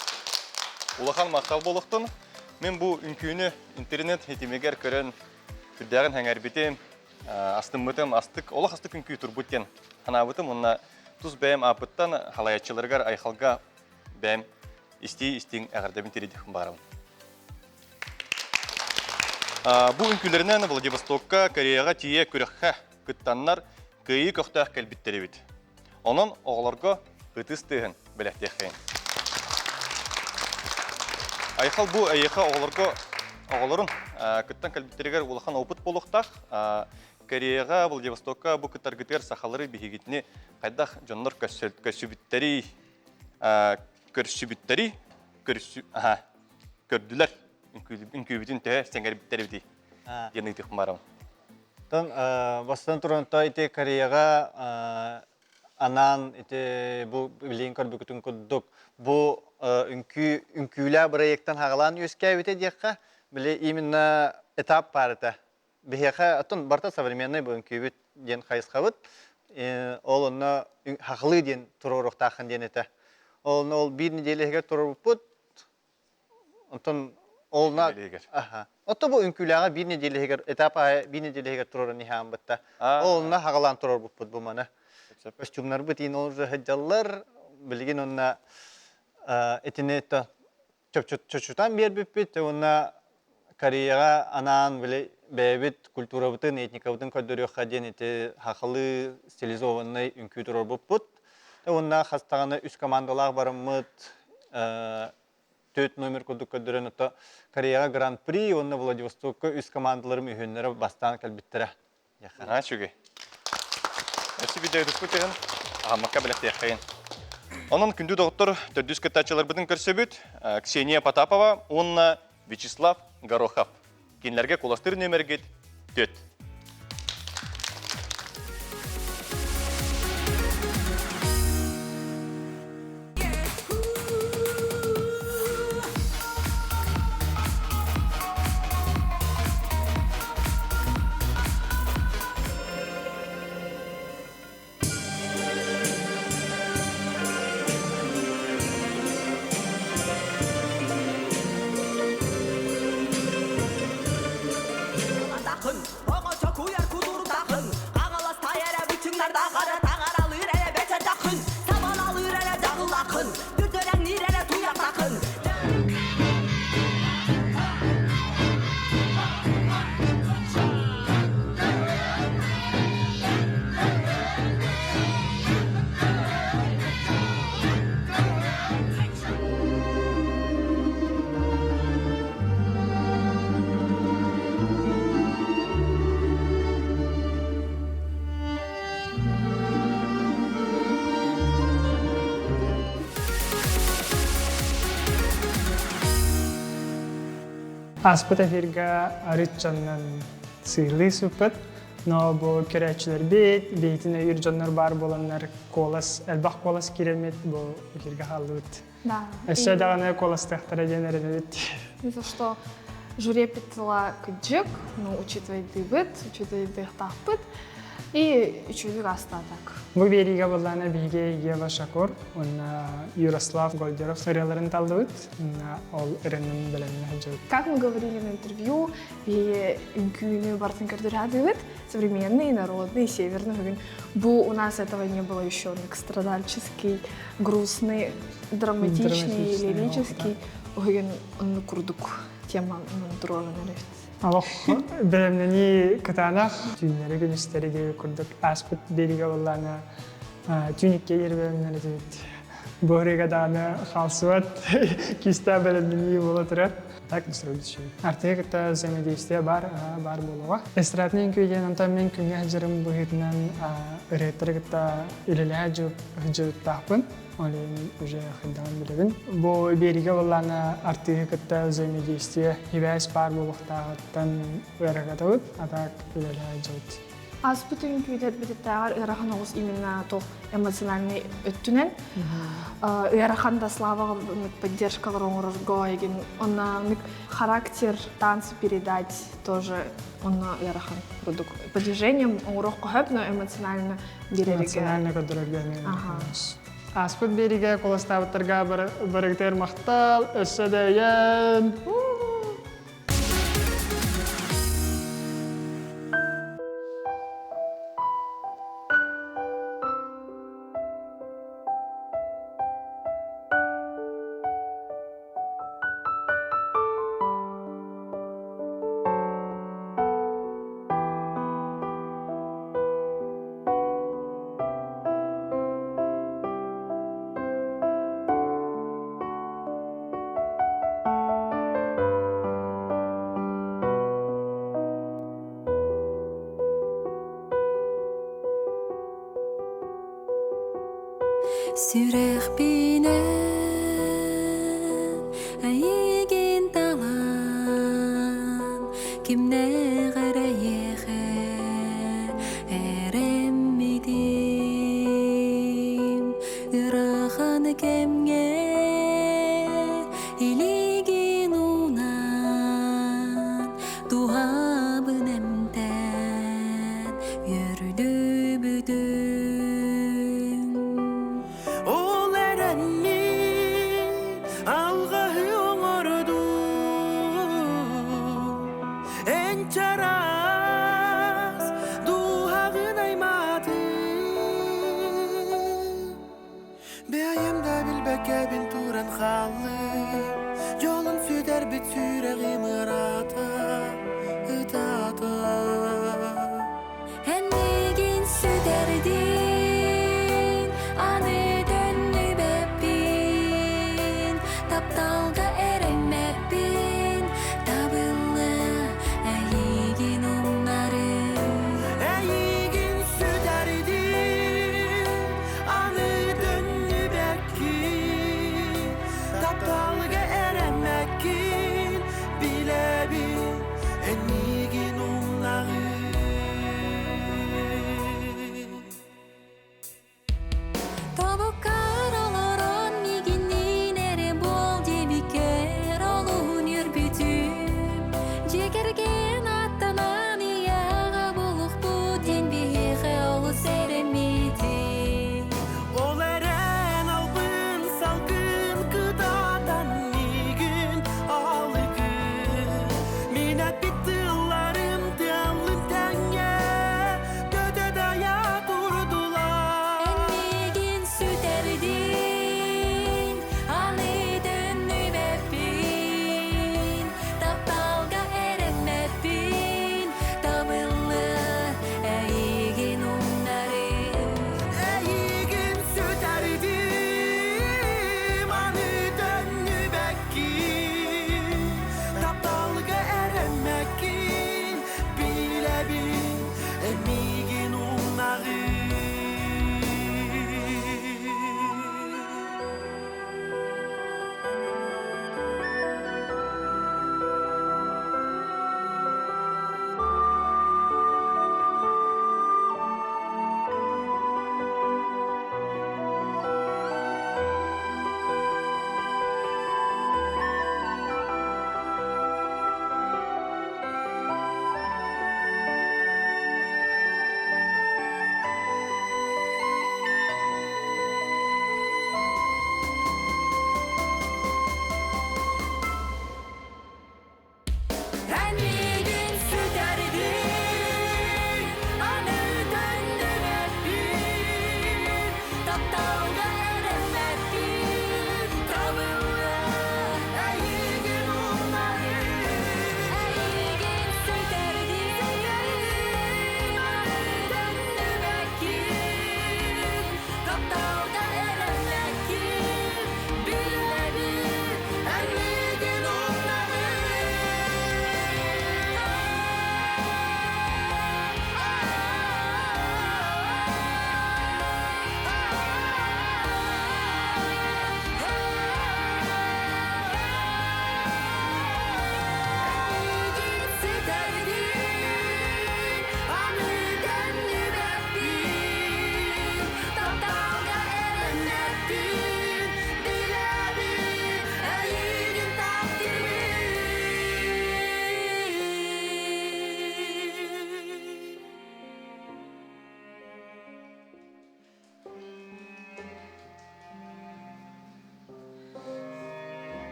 Улахан махтал буолуохтун. Мин бу үҥкүүнү интернет ситимигэр көрөн сүрдээҕин сэҥээрбитим, астыммытым, астык, олох астык үҥкүү турбут диэн санаабытым уонна тус бэйэм ааппыттан халайааччыларыгар Айхалга бэйэм истии-истиҥ эҕэрдэбин тириэрдиэхпин баҕарабын. Бу үҥкүүлэринэн Владивостокка, Кореяҕа тиийэ күрэххэ кыттаннар кыайыы көхтөөх кэлбиттэр эбит. Онон оҕолорго ытыс тыаһын бэлэхтиэххэйин. Айхал бу эйиэхэ оҕолорго оҕолорун кыттан кэлбиттэригэр улахан опыт буолуохтаах. Кореяҕа, Владивостокка бу кыттаргытыгар сахалары биһигитини хайдах дьоннор көрсүбүттэрий, көрсүбүттэрий, көрсү, аха, көрдүлэр үҥкүүбүтүн төһө сэҥэрбиттэр эбитий диэн ыйытыахпын баарабын. Оттон бастатан туран ити Кореяҕа анаан ити бу билигин көрбүкүтүн курдук бу үҥкүү үҥкүүлээх бырайыактан хаҕалаан үөскээбитэ диэххэ били именно этап баар этэ. Биһиэхэ оттон барыта современный бу үҥкүүбүт диэн хайысхабыт. Ол онно хахылыы диэн туруоруохтааххын диэн этэ. Ол онно ол биир неделя иһигэр туруорбуппут. Онтон ол на аха. Отто бу үҥкүүлээҕи биир неделя иһигэр этап аайы биир неделя иһигэр турарын иһаан бытта. Ол онно хаҕалаан турарбыппыт бу маны. Костюмнарбыт иин ол уже сылдьаллар. Билигин онно итини чочутан биэрбиппит уонна Кореяҕа анаан били бэйэбит культурабытын, этникабытын көрдөрүөххэ диэн ити хахалыы стилизованный үҥкүү турарбыппыт. Уонна хас даҕаны үс командалаах бараммыт төрт номер курдук көрдөрөн ото Кореяҕа Гран-при уонна Владивостокка үс командаларым үһүөннэрэ бастаан кэлбиттэрэ. Наһаа үчүгэй. Өссө биирдэ ыытыспыт иһин аһаммакка бэлэхтиэххэйин. Онон күндү доҕоттор төрдүс кыттааччыларбытын көрсөбүт. Ксения Потапова уонна Вячеслав Горохов. Кинилэргэ куластыр нүөмэргит 4. Ааспыт эфирга арыт дьоннон сыылыы сыппыт, но бу көрөөччүлэрбит, бэйэтин өйүүр дьоннор баар буоланнар куолас, элбэх куолас киирэммит бу эфиргэ хааллыбыт. Да. Өссө даҕаны куоластыахтара диэн эрэнэбит. За что жюри тыла кыдьык, ну, учитывайдыыбыт, учитывайдыахтаахпыт. И үчүгэй аста так. Бу биэриигэ буоллаана биһиги Ева Шакур уонна Ярослав Гольдеров ырыаларын таллыбыт. Ол ырыанан бэлэмнэ сылдьабыт. Как мы говорили на интервью, биһиги үҥкүүнү барытын көрдөрөөдүбүт. Современный, народный, северный бүгүн. Бу у нас этого не было еще. Страдальческий, грустный, драматичный, лирический. Уһугун онну курдук тема туруоран эрэбит. Олох бэлэмнэнии кытаанах түүннэри күнүстэри диэби курдук ааспыт биэриигэ буоллаана түүн икки бэлэмнэр этибит. Бу ырыга даҕаны хаалсыбат күүстээх бэлэмнэнии буола турар. Так Артыга кытта взаимодействие бар, бар буолуоҕа. Эстрадный үҥкүү диэн онтон мин күҥҥэ сылдьарым быһыытынан ырыаттары кытта үлэлэһэ сылдьыбыттаахпын. Ол иһин уже хайдаҕын билэбин. Бу биэриигэ буоллаана артыыһы кытта взаимодействие сибээс баар буолуохтааҕыттан ыарырҕатабыт, а так үлэлэһэ сылдьабыт. Ааспыт үҥкүүтэрбититтээҕэр ыарахан оҕус именно туох эмоциональный өттүнэн ыарахан да славаҕа поддержкалар оҥорорго эгин онно характер танцы передать тоже онно ыарахан курдук по движениям оҥоруохха сөп но эмоционально биэрэргэ эмоционально көрдөрөргө эмиэ. Ааспыт биэриигэ куоластаабыттарга барыгытыгар махтал, өссө да өйөөн! Сүрэхпинэн эйигин талан кимнээх эрэйиэхэ эрэммитим ыарахан кэмҥэ илиигин уунан туһабын эмтээн үөрдүбүтүм Ол эрэн мин алҕаһы оҥордум Эн чараас дууһаҕын аймаатым Бэйэм да билбэккэбин туран хааллым Дьолун сүтэрбит сүрэҕим ыраата ытаата Эн миигин сүтэрдин, аны төннүбэппин, тапталга эрэммэппин, табылла эйигин умнарым. Эйигин сүтэрдин, аны төннүбэккин, тапталга эрэммэккин, билэбин, эн миигин умнаҕын.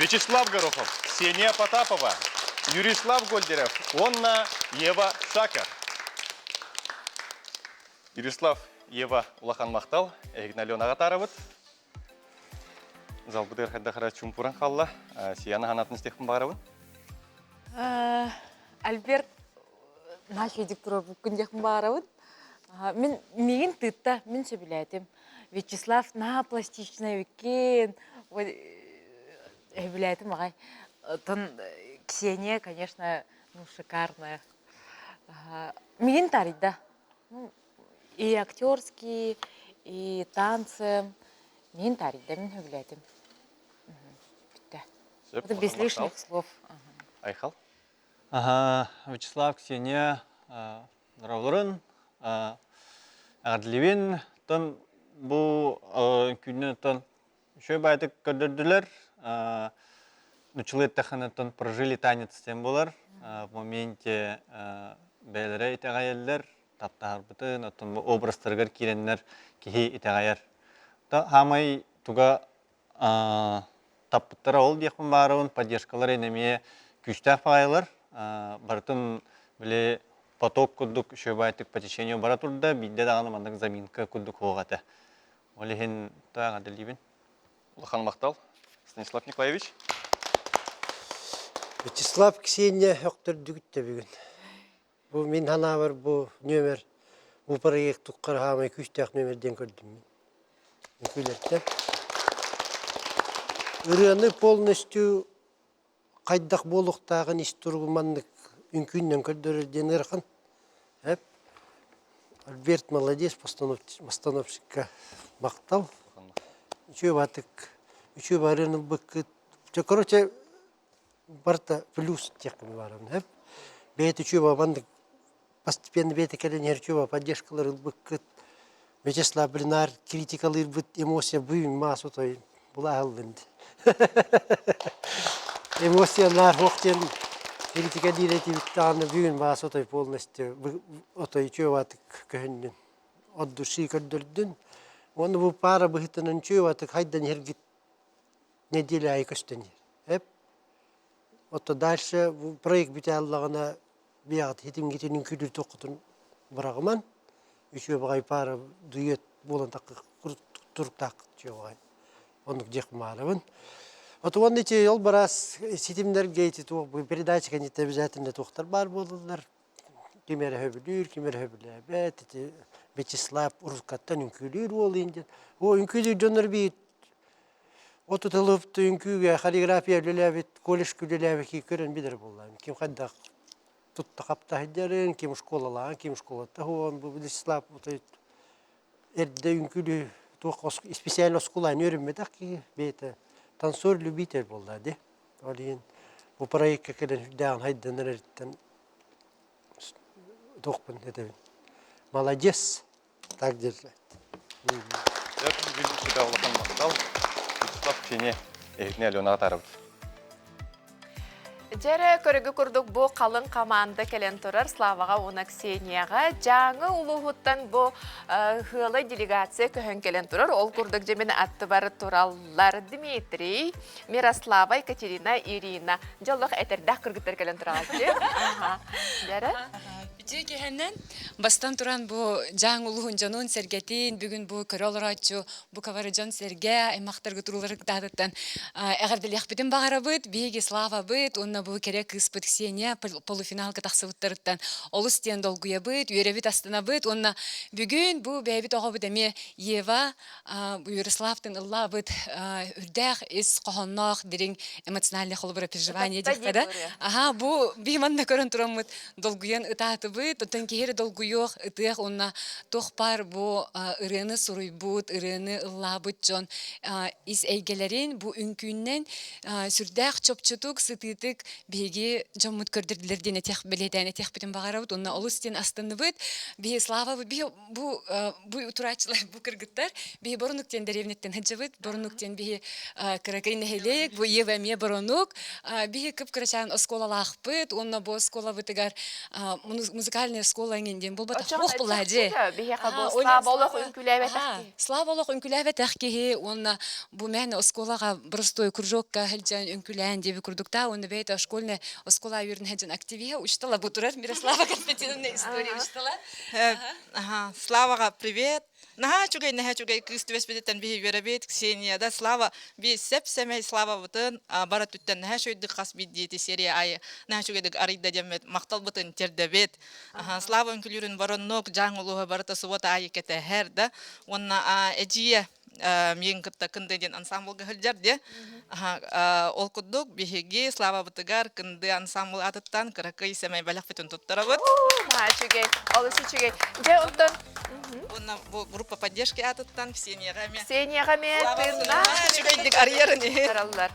Вячеслав Горохов, Ксения Потапова, Юрислав Гольдерев уонна Ева Сакар. Юрислав, Ева улахан махтал. Эһигин Аленаҕа таарабыт. Залбытыгар хайдах эрэ чумпуран хаалла. Сияна ханатын истиэхпин баҕарабын. Альберт наша туруорбуккун диэхпин баҕарабын. Мин миигин тыытта, мин сөбүлээтим. Вячеслав наһаа пластичный эбиккин. Сөбүлээтим аҕай. Оттон Ксения, конечно, ну, шикарная. Миигин таарыйда. И актерский, и танцы. Миигин таарыйда, мин сөбүлээтим. Бүттэ. Это без лишних слов. Айхал? Ага, Вячеслав, Ксения, Равларын, Ардливин, тон бу күннен тон үчүгэй баайтык көрдөрдүлэр. Нучулы эттэххинэ прожили танец диэн буолар. В моменте бэйэлэрэ итэҕэйэллэр, таптаһарбытын, оттон бу образтарыгар киирэннэр киһи итэҕэйэр. Хаамай туга таппыттара ол диэхпин баарыбын, поддержкалар эмиэ күүстээх баҕайылар. Барытын били поток курдук үчүгэй по течению бара турда, биирдэ даҕаны маннык заминка курдук суох этэ. Ол иһин эҕэрдэлиибин. Улахан махтал. Станислав Николаевич. Вячеслав Ксения өхтөрдүгүт да бүгүн. Бу мин санаабар бу нүөмэр бу проект туххар хаамай күүстээх нүөмэр диэн көрдүм мин. Үҥкүүлэртэн. Ырыаны полностью хайдах буолуохтааҕын ис туругу маннык үҥкүүннэн көрдөрөр диэн ыарахан. Эп. Альберт молодец, постановщикка махтал. Үчүгэй баатык, үчүгэй барыан ылбыккыт. Короче, барыта плюс диэхпин баарым. Бэйэтэ үчүгэй маннык постепенно бэйэтэ кэлэн иһэр үчүгэй поддержкалар ылбыккыт. Вячеслав Блинар критикалыырбыт эмоция быын маас отой булааһыллын. Эмоция наар хуох диэн критика диир этибит даҕаны бүгүн маас отой полностью отой үчүгэй көһүннүн от души көрдөрдүн. Уонна бу пара быһыытынан үчүгэй хайдан иһэргит неделя аайы көстөн иһэр. Эп Отто дальше проект бүтэ аллаҕына биэҕит хитингитин үҥкүүлүүр туоххутун быраҕыман үчүгэй баҕайы паара дуэт буолан тахха туруктаах үчүгэй баҕайы оннук диэх маарабын. Вот уонна ити ол бараас ситимнэргэ ити туох передача кэнниттэн обязательно туохтар баар буолаллар. Ким эрэ сөбүлүүр, ким эрэ сөбүлээбэт. Ити Вячеслав уруккаттан үҥкүүлүүр уол диэн. О үҥкүүлүүр дьоннор биир Отут үҥкүүгэ хореография үлэлээбит, колледжка үлэлээбит киһи көрөн билэр буоллаҕым. Ким хайдах тутта хапта сылдьарын, ким школалаан, ким школата суоҕун бу Вячеслав эрдэ үҥкүүлүү туох специально оскуолаан үөрэммэтэх киһи бэйэтэ танцор-любитель буолла дии. Ол иһин бу проекка кэлэн сүрдээҕин хайдан эрэриттэн туохпун этэбин. Молодец! Так держать. Сүбэ улахан махтал. Вячеслав Ксения, эһигини Аленаҕа таарабыт. Дьэрэ көрүгү курдук бу халыҥ команда кэлэн турар Славаҕа уонна Ксенияҕа Дьааҥы улууһуттан бу ыала делегация көһөн кэлэн турар. Ол курдук дьэ мин аттыбар тураллар Дмитрий, Мирослава, Екатерина, Ирина. Дьоллох этэрдээх кыргыттар кэлэн тураллар. Дьэрэ. Үтүө киһинэн бастан туран бу Дьааҥ улууһун дьонун сэргэтин бүгүн бу көрө олорооччу бу кавары дьон сэргэ аймахтарга турууларыктаатыттан эҕэрдэлиэхпитин баҕарабыт. Биһиги Славабыт уонна бу кэрэ кыыспыт Ксения полуфиналга тахсыбыттарыттан олус диэн долгуйабыт, үөрэбит, астынабыт уонна бүгүн бу бэйэбит оҕобут эмиэ Ева Ярославтын ыллаабыт үрдээх ис хоһоонноох дириҥ эмоциональный холобура переживание диэххэ да. Аха бу биһи манна көрөн тураммыт долгуйан ытаатыбыт, оттон киһи эрэ долгуйуох, ытыах уонна туох баар бу ырыаны суруйбут, ырыаны ыллаабыт дьон ис эйгэлэрин бу үҥкүүннэн сүрдээх чопчутук, сытыытык биһиги дьоммут көрдөрдүлэр диэн этиэх бэлиэтээн этиэхпитин баҕарабыт уонна олус диэн астынныбыт. Биһи Слава биһи бу бу турааччылар бу кыргыттар биһи Боронук диэн дэриэбинэттэн сылдьабыт. Боронук диэн биһи кыракый нэһилиэк, бу Ева эмиэ Боронук. Биһи кып-кырачаан оскуолалаахпыт уонна бу оскуолабытыгар музыкальная школа эҥин диэн буолбатах. Туох буолла дии. Биһиэхэ бу Слава олох үҥкүүлээбэтэх киһи. Слава олох үҥкүүлээбэтэх киһи уонна бу мээнэ оскуолаҕа простой кружокка сылдьан үҥкүүлээн диэби курдуктаа уонна бэйэтэ школьная оскуола үөрэнэ сылдьан активиһа учтала бу турар Мирослава Константиновна история учтала. Ага, Славаҕа привет. Наһаа үчүгэй, наһаа үчүгэй кыыс түбэспититтэн биһи үөрэбит. Ксения да Слава би сэп-сэмэй Славабытын бара түттэн наһаа үчүгэйдик хас биирдиити серия айы наһаа үчүгэйдик арыйда диэммит махталбытын тиэрдэбит. Слава үҥкүлүүрүн вороннук дьаҥ улууһа барыта субуота аайы кэтэһэр да уонна эдьиийэ миигин кытта Кынды диэн ансамблга сылдьар диэ. Ол курдук биһиги Славабытыгар Кынды ансамбл атыттан кыракый сэмэй бэлэхпитин туттарабыт. Үчүгэй, олус үчүгэй. Дьэ, онтон Уонна бу группа поддержки атыттан Ксенияҕа эмиэ. Ксенияҕа эмиэ тыыннаах үчүгэйдик арыйарын иһин. Тараллар.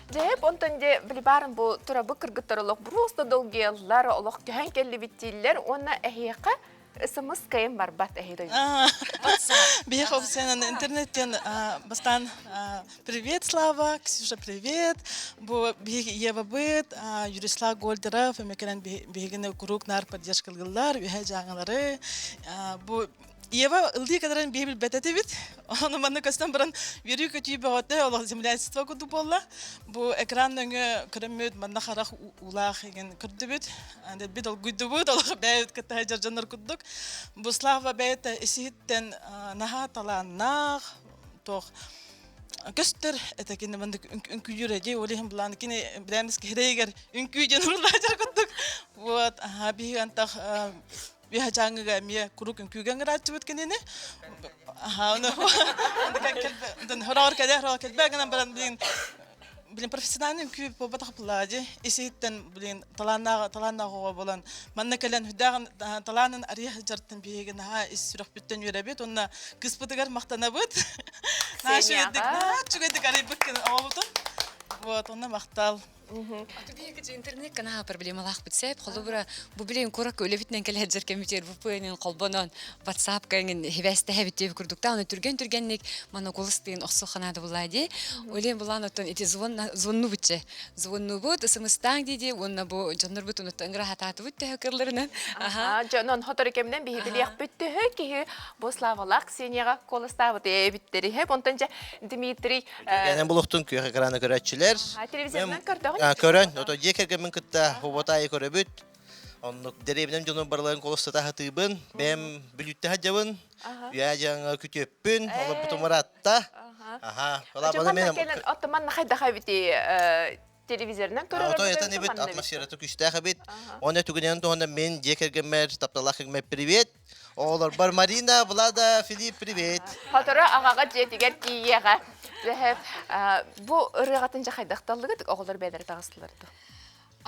Дьэ, онтон дьэ билибарын бу турабы кыргыттар олох просто долгуйаллар, олох көһөн кэллибит дииллэр уонна эһиэхэ СМС кайын барбат эһи Биһиэхэ официально интернеттен бастаан привет, Слава, Ксюша, привет. Бу биһиги Евабыт, Юрислав Гольдеров, эмекенен биһигини куруук нар поддержкалыыллар, үһэ дьааҥылары. Бу Ева ылдыы кадаран биһи билбэт этибит. Ону манна көстөн баран үөрүү көтүү бөҕөтө олох землячество курдук буолла. Бу экран нөҥүө көрөммүт манна харах уулаах игин көрдүбүт. Дэлби долгуйдубут, олох бэйэбит кытта сылдьар дьоннор курдук. Бу Слава бэйэтэ исиһиттэн наһаа талааннаах, туох көстөр это кини мандык үҥкүйүрэ дии ол иһин былаан кини билэмис киһирэйигэр үҥкүү диэн уруулаачар курдук вот аха биһиги антах Үһэ эмиэ куруук үҥкүүгэ ыҥырааччыбыт кинини. Аха, ону хороҕор кэлэ, хороҕор кэлбэ гынан баран блин, блин, профессиональный үҥкүү буолбатах буоллаҕа Ис-иһиттэн, блин, талааннаах талааннаах оҕо буолан, манна кэлэн үрдээҕин талаанын арыйа сылдьартан биһиги наһаа ис сүрэхпиттэн үөрэбит уонна кыыспытыгар махтанабыт. Наһаа үчүгэйдик, наһаа үчүгэйдик арыйбыккын оҕобутун. Вот, онно махтал. Аты интернет наһаа проблемалаахпыт сэп. Холобура, бу билигин курак үлэбитинэн кэлэһэр кэмитиэр бу пыанын холбонон WhatsApp-ка эҥин хибээстэһэбит диэби курдуктаа оны түргэн-түргэнник монокулус тыын охсу ханаада булаа дии. Олен булаан оттон ити звон звоннубутче. Звоннубут, ысымыстаан дии уонна бу дьоннорбут унуттан ыҥыра хатаатыбыт төһө кырларынан. Аха, дьонон хотору кэминэн биһи билиэхпит төһө киһи бу Славалаах Ксенияҕа куоластаабыт эбиттэр иһэ. Онтон дьэ Дмитрий Кэнэн булуохтун күөх экраны көрөөччүлэр. Телевизорынан көрдөҕүн? Көрөн, ото дьиэ кэргэммин кытта хобот аайы көрөбүт. Оннук дэриэбинэм дьонун барыларын колостата хатыыбын, бэйэм бүлүүттэ сылдьабын, үйэ дьаҥа күтүөппүн, олорбутум ыраатта. Аха, Оттоман хайдах эбити телевизорынан көрөр Ото этэн эбит атмосферата күстээх эбит. Оны түгүнэн туһунан мен дьиэ кэргэммэр тапталаах кэргэммэр привет. Оҕолорбор Марина, Влада, Филипп, привет. Хоторо аҕаҕа дьиэтигэр тиийиэҕэ. Бу ырыаҕатын дьэ хайдахталлыгыт оҕолор бэйэлэрэ таҕыстылар дуо?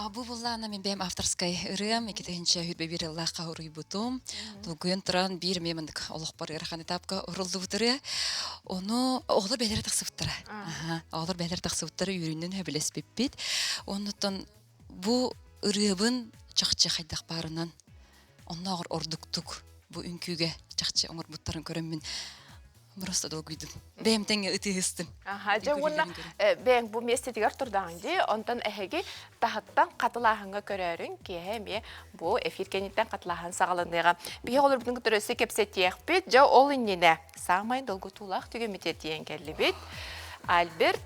Бу буллаана мен бэйэм авторскай ырыам, иккитинчи хүрбэ биир ыллаахха уруйбутум. Долгуйан туран биир эмиэ мындык олохпор ыарахан этапка уруллубут ырыа. Ону оҕолор бэйэлэрэ тахсыбыттара. Оҕолор бэйэлэрэ тахсыбыттара үөрүүнэн сөбүлэспиппит. Оннуттан бу ырыабын чахчы хайдах баарынан оннооҕор ордуктук бу үҥкүүгэ чахчы оҥорбуттарын көрөммүн просто долгуйдум. Бэйэм тэҥҥэ ытыһыстым. Аха, дьэ уонна бэйэҥ бу миэстэтигэр турдаҕыҥ дии, онтон эһиги таһыттан хатылааһыҥҥа көрөөрүҥ, киэһэ эмиэ бу эфир кэнниттэн хатылааһын саҕаланыаҕа. Биһиги оҕолорбутун кытары өссө кэпсэтиэхпит. Дьэ ол иннинэ саамай долгутуулаах түгэммитигэр тиийэн кэллибит. Альберт.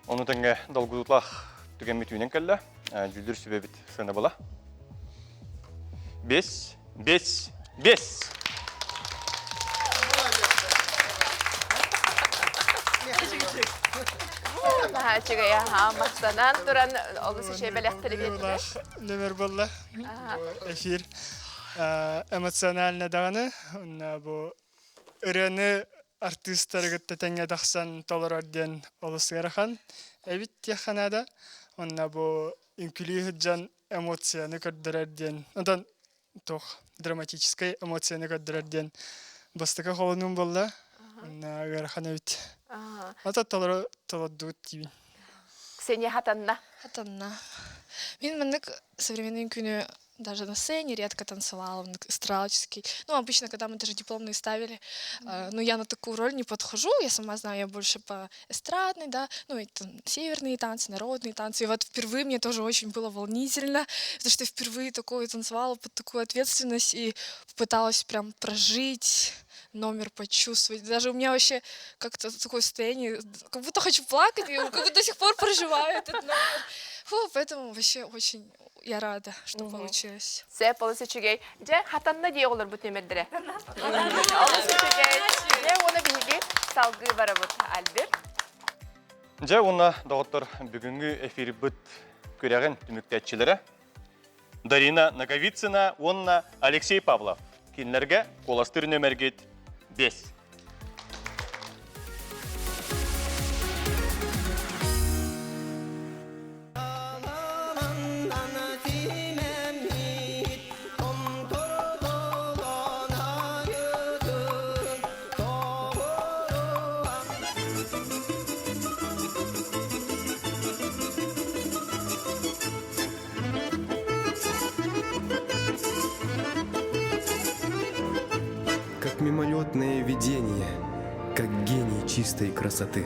Ону тэҥэ долгутуулаах түгэммит үүнэн кэллэ. Дьүүллүүр сүбэбит сыанабыла. Бес, бес, бес! Наһаа үчүгэй аһаа махтанан туран олус үчүгэй бэлэхтэри биэрдилэр. Нөмөр буолла. Бу эфир эмоционально даҕаны уонна бу ырыаны артыыстары кытта тэҥҥэ тахсан толорор диэн олус ыарахан эбит диэххэ наада. Уонна бу үҥкүлүү сылдьан эмоцияны көрдөрөр диэн, онтон туох драматическай эмоцияны көрдөрөр диэн бастакы холонуум буолла. Уонна ыарахан эбит. Ата толору толордубут диибин. Ксения хатанна. Хатанна. Мин маннык современный үҥкүүнү даже на сцене редко танцевала, эстрадический. Ну, обычно, когда мы даже дипломные ставили, ну, я на такую роль не подхожу, я сама знаю, я больше по эстрадной, да, ну, и там, северные танцы, народные танцы. И вот впервые мне тоже очень было волнительно, потому что впервые такое танцевала под такую ответственность и попыталась прям прожить номер, почувствовать. Даже у меня вообще как-то такое состояние, как будто хочу плакать, я как будто до сих пор проживаю этот номер. Фу, поэтому вообще очень я рада, что получилось. Сөп, олус үчүгэй. Дьэ, хатанна дии оҕолорбут нүмердэрэ. Олус үчүгэй. Дьэ, уонна биһиги салгыы барабыт. Альберт. Дьэ, уонна доҕоттор, бүгүҥҥү эфирбыт күрэҕин түмүктээччилэрэ Дарина Ноговицына уонна Алексей Павлов. Кинилэргэ куоластыыр нөмергит 5. Как мимолетное видение, как гений чистой красоты.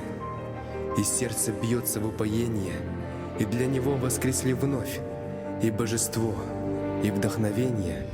И сердце бьется в упоение, и для него воскресли вновь и божество, и вдохновение.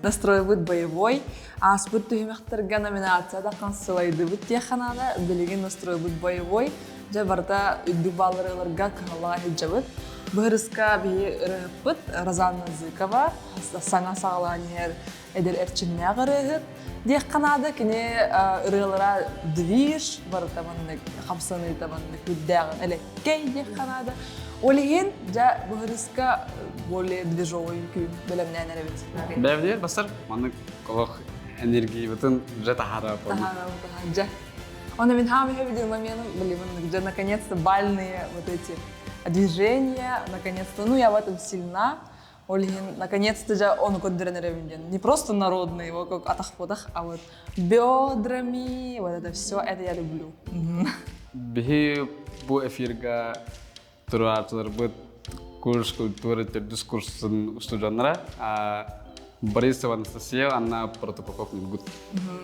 Настройбыт боевой, ааспыт түһүмэхтэргэ номинацияда сылайдыбыт диэххэ билигин настройбут боевой, дьэ барыта үрдүк баалларыыларга кыһаллаҕа сылдьабыт. Быһырыска биһи ырыһыппыт Розанна Зыкова, саҥа саҕалаан иһэр эдэр эрчимнээх ырыаһыт. Диэххэ наада, кини ырыалара движ, барыта маннык хамсаныыта маннык үрдээҕин элэккэй диэххэ наада. Ол иһин, дьэ, быһырыска более движовой үҥкүү бэлэмнээн эрэбит. Бэйэбитигэр басар маннык олох энергиябытын уже таһаарап Таһаарабыт, дьэ. Оны мин хаам иһэ моменым, блин, где наконец-то бальные вот эти движения, наконец-то, ну я в этом сильна, Ол иһин, наконец-то дьэ ону көрдөрөн эрэбин диэн. Не просто народный, его как атах-потах, а вот бедрами, вот это все, это я люблю. Биһи бу эфирга тураачыларбыт курс культуры төрдүс курсун устудьоннара Борисова Анастасия, Анна Протопопов Нюргут.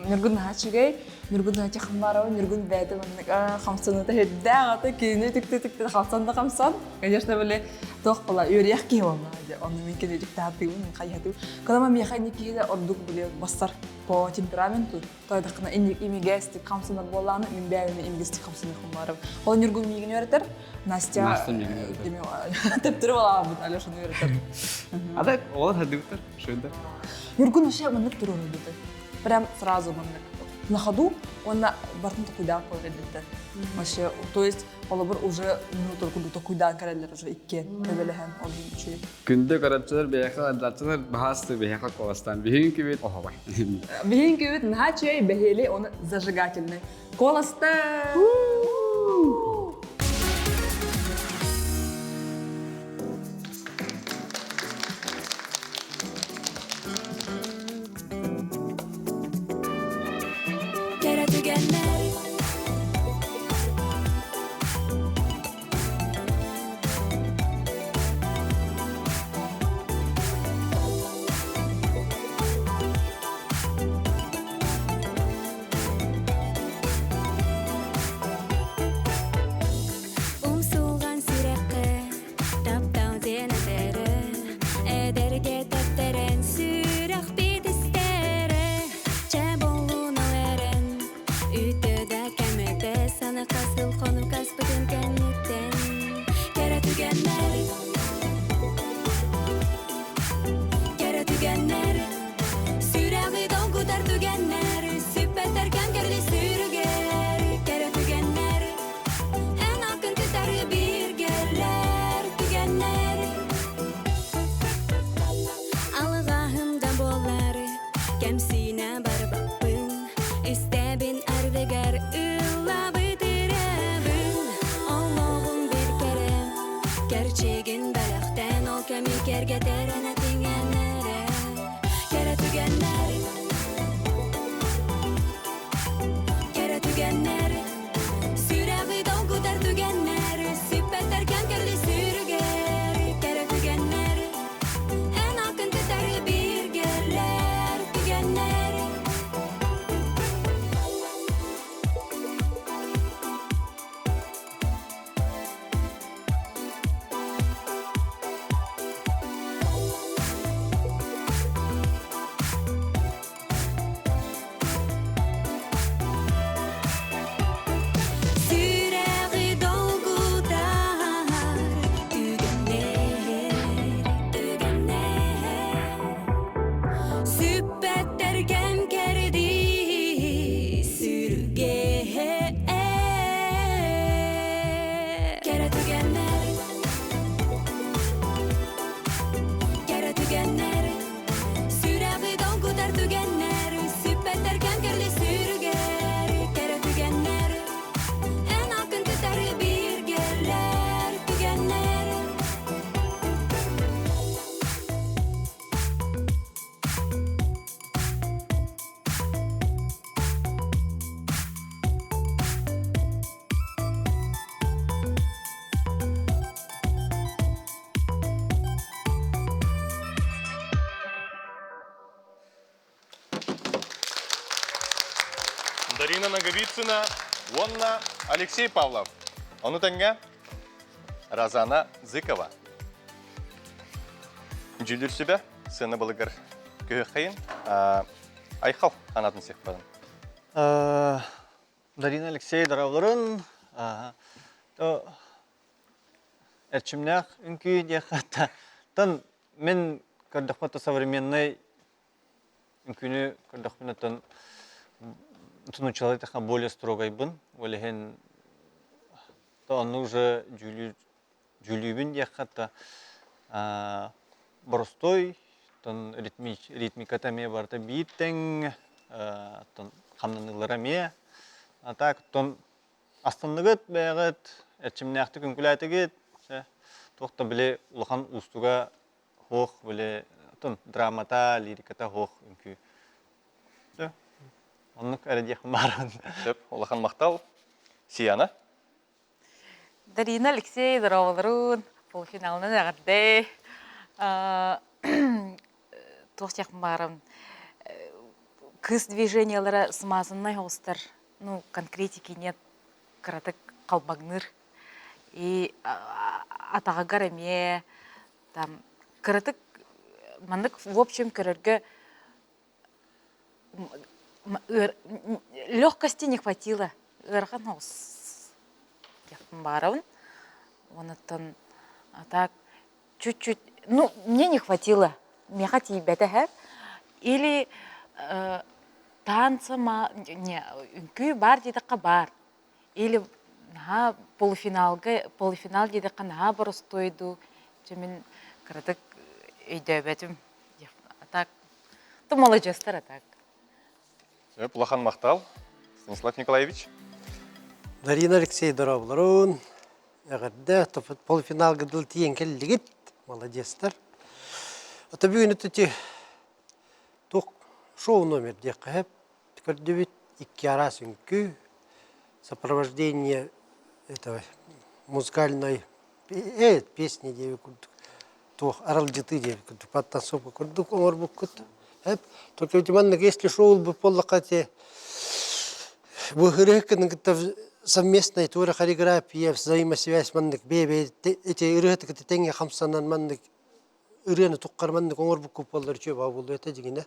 Нюргун наһаа үчүгэй, Нюргун наһаа Тихонбарова, Нюргун бэйэтэ маннык хамсаныыта үрдээх ата кинини түктэ-түктэ хамсан да хамсан. Конечно, били туох була үөрүйэх киһи буолла дьэ онно мин кини дьиктаатыыбын хайыһатыыбын. Кылама миэхэ инник киһи да ордук били бассар по темпераменту тойдахына инник имигэстик хамсанар буоллаҕына мин бэйэм имигэстик хамсаныахпын баҕарабын. Ол Нюргун миигин үөрэтэр, Настя Настя миигин үөрэтэр. Төптөрү балаабыт Алешаны үөрэтэр. А так оҕолор садыбыттар, шөйдер. Нюргун вообще маннык туруоруллубута. Прям сразу маннык на ходу уонна бартын токуйдаах буолар эбиттэр. Вообще, то есть холобур уже минуту курдук токуйдаан кэлэллэр уже иккиэн көбөлөһөн ол үчүгэй. Күндү көрөччүлэр биһиэхэ ыалдьааччылар баһаасты биһиэхэ куоластаан биһиги кибит оһобай. Биһиги кибит наһаа үчүгэй бэһиэли оны зажигательный. Куоластаан! Кэрэ түгэннэр Дарина Ноговицына уонна Алексей Павлов. Ону тэҥҥэ Розана Зыкова. Дьүүллүүр сүбэ сыана былыгар көһүөххэйин Айхал анатын сехпадын. Дарина Алексей дорооболорун. То эрчимнээх үҥкүү диэххэ тан мин көрдөхпө то современный үҥкүүнү көрдөхпүнэ оттон нууччалыы эттэххэ более строгайбын. Ол иһин то онну уже дьүүлүүр дьүүлүүбүн диэххэ то боростуой тон ритмиката эмиэ барыта биир тэҥ тон хамнаныылара эмиэ а так тон астынныгыт бэйэҕит эрчимнээхтик үҥкүлээтигит туох да били улахан уустуга Һуох били тун драмата, лириката һуох үҥкүү. Оннук эрэ диэхпин бааран. Сөп, улахан махтал. Сияна. Дарина Алексей здороваларун, полуфиналынан эҕэрдэ. Туох диэхпин баарым кыыс движениялара смазаннай оҕустар, ну, конкретики нет, кыратык халбаҥныыр. И атаҕыгар эмиэ там кыратык маннык в общем көрөргө легкости не хватило ыарахан оҕус диэхпин баарабын онуттан а так чуть-чуть ну мне не хватило миэхэ тиийбэтэ һэ или танца не үҥкүү баар диэтэххэ баар Или наһаа полуфиналга полуфинал диэтэххэ наһаа боростуой дуу, дьэ мин кыратык өйдөөбөтүм. А так, то маладьыастар а так. Сөп, улахан махтал. Станислав Николаевич. Дарина Алексей дорооболорун. Эҕэрдэ, полуфиналга дыл тиийэн кэллигит. Молодецтар. Ото бүгүн ити туох шоу номер диэххэ сөп. Көрдүбүт икки араас үҥкүү, сопровождение этого музыкальной песни диэби курдук туох аралдьытыы диэби курдук подтанцовка курдук оҥорбуккут. Только ведь маннык если шоу ылбыт буоллахха те бу ырыа кытта совместная туора хореография, взаимосвязь маннык бэйэ эти ырыа кытта тэҥҥэ хамсанан маннык ырыаны туххар маннык оҥорбуккут буоллар үчүгэй баа буолуо этэ дьиҥинэ.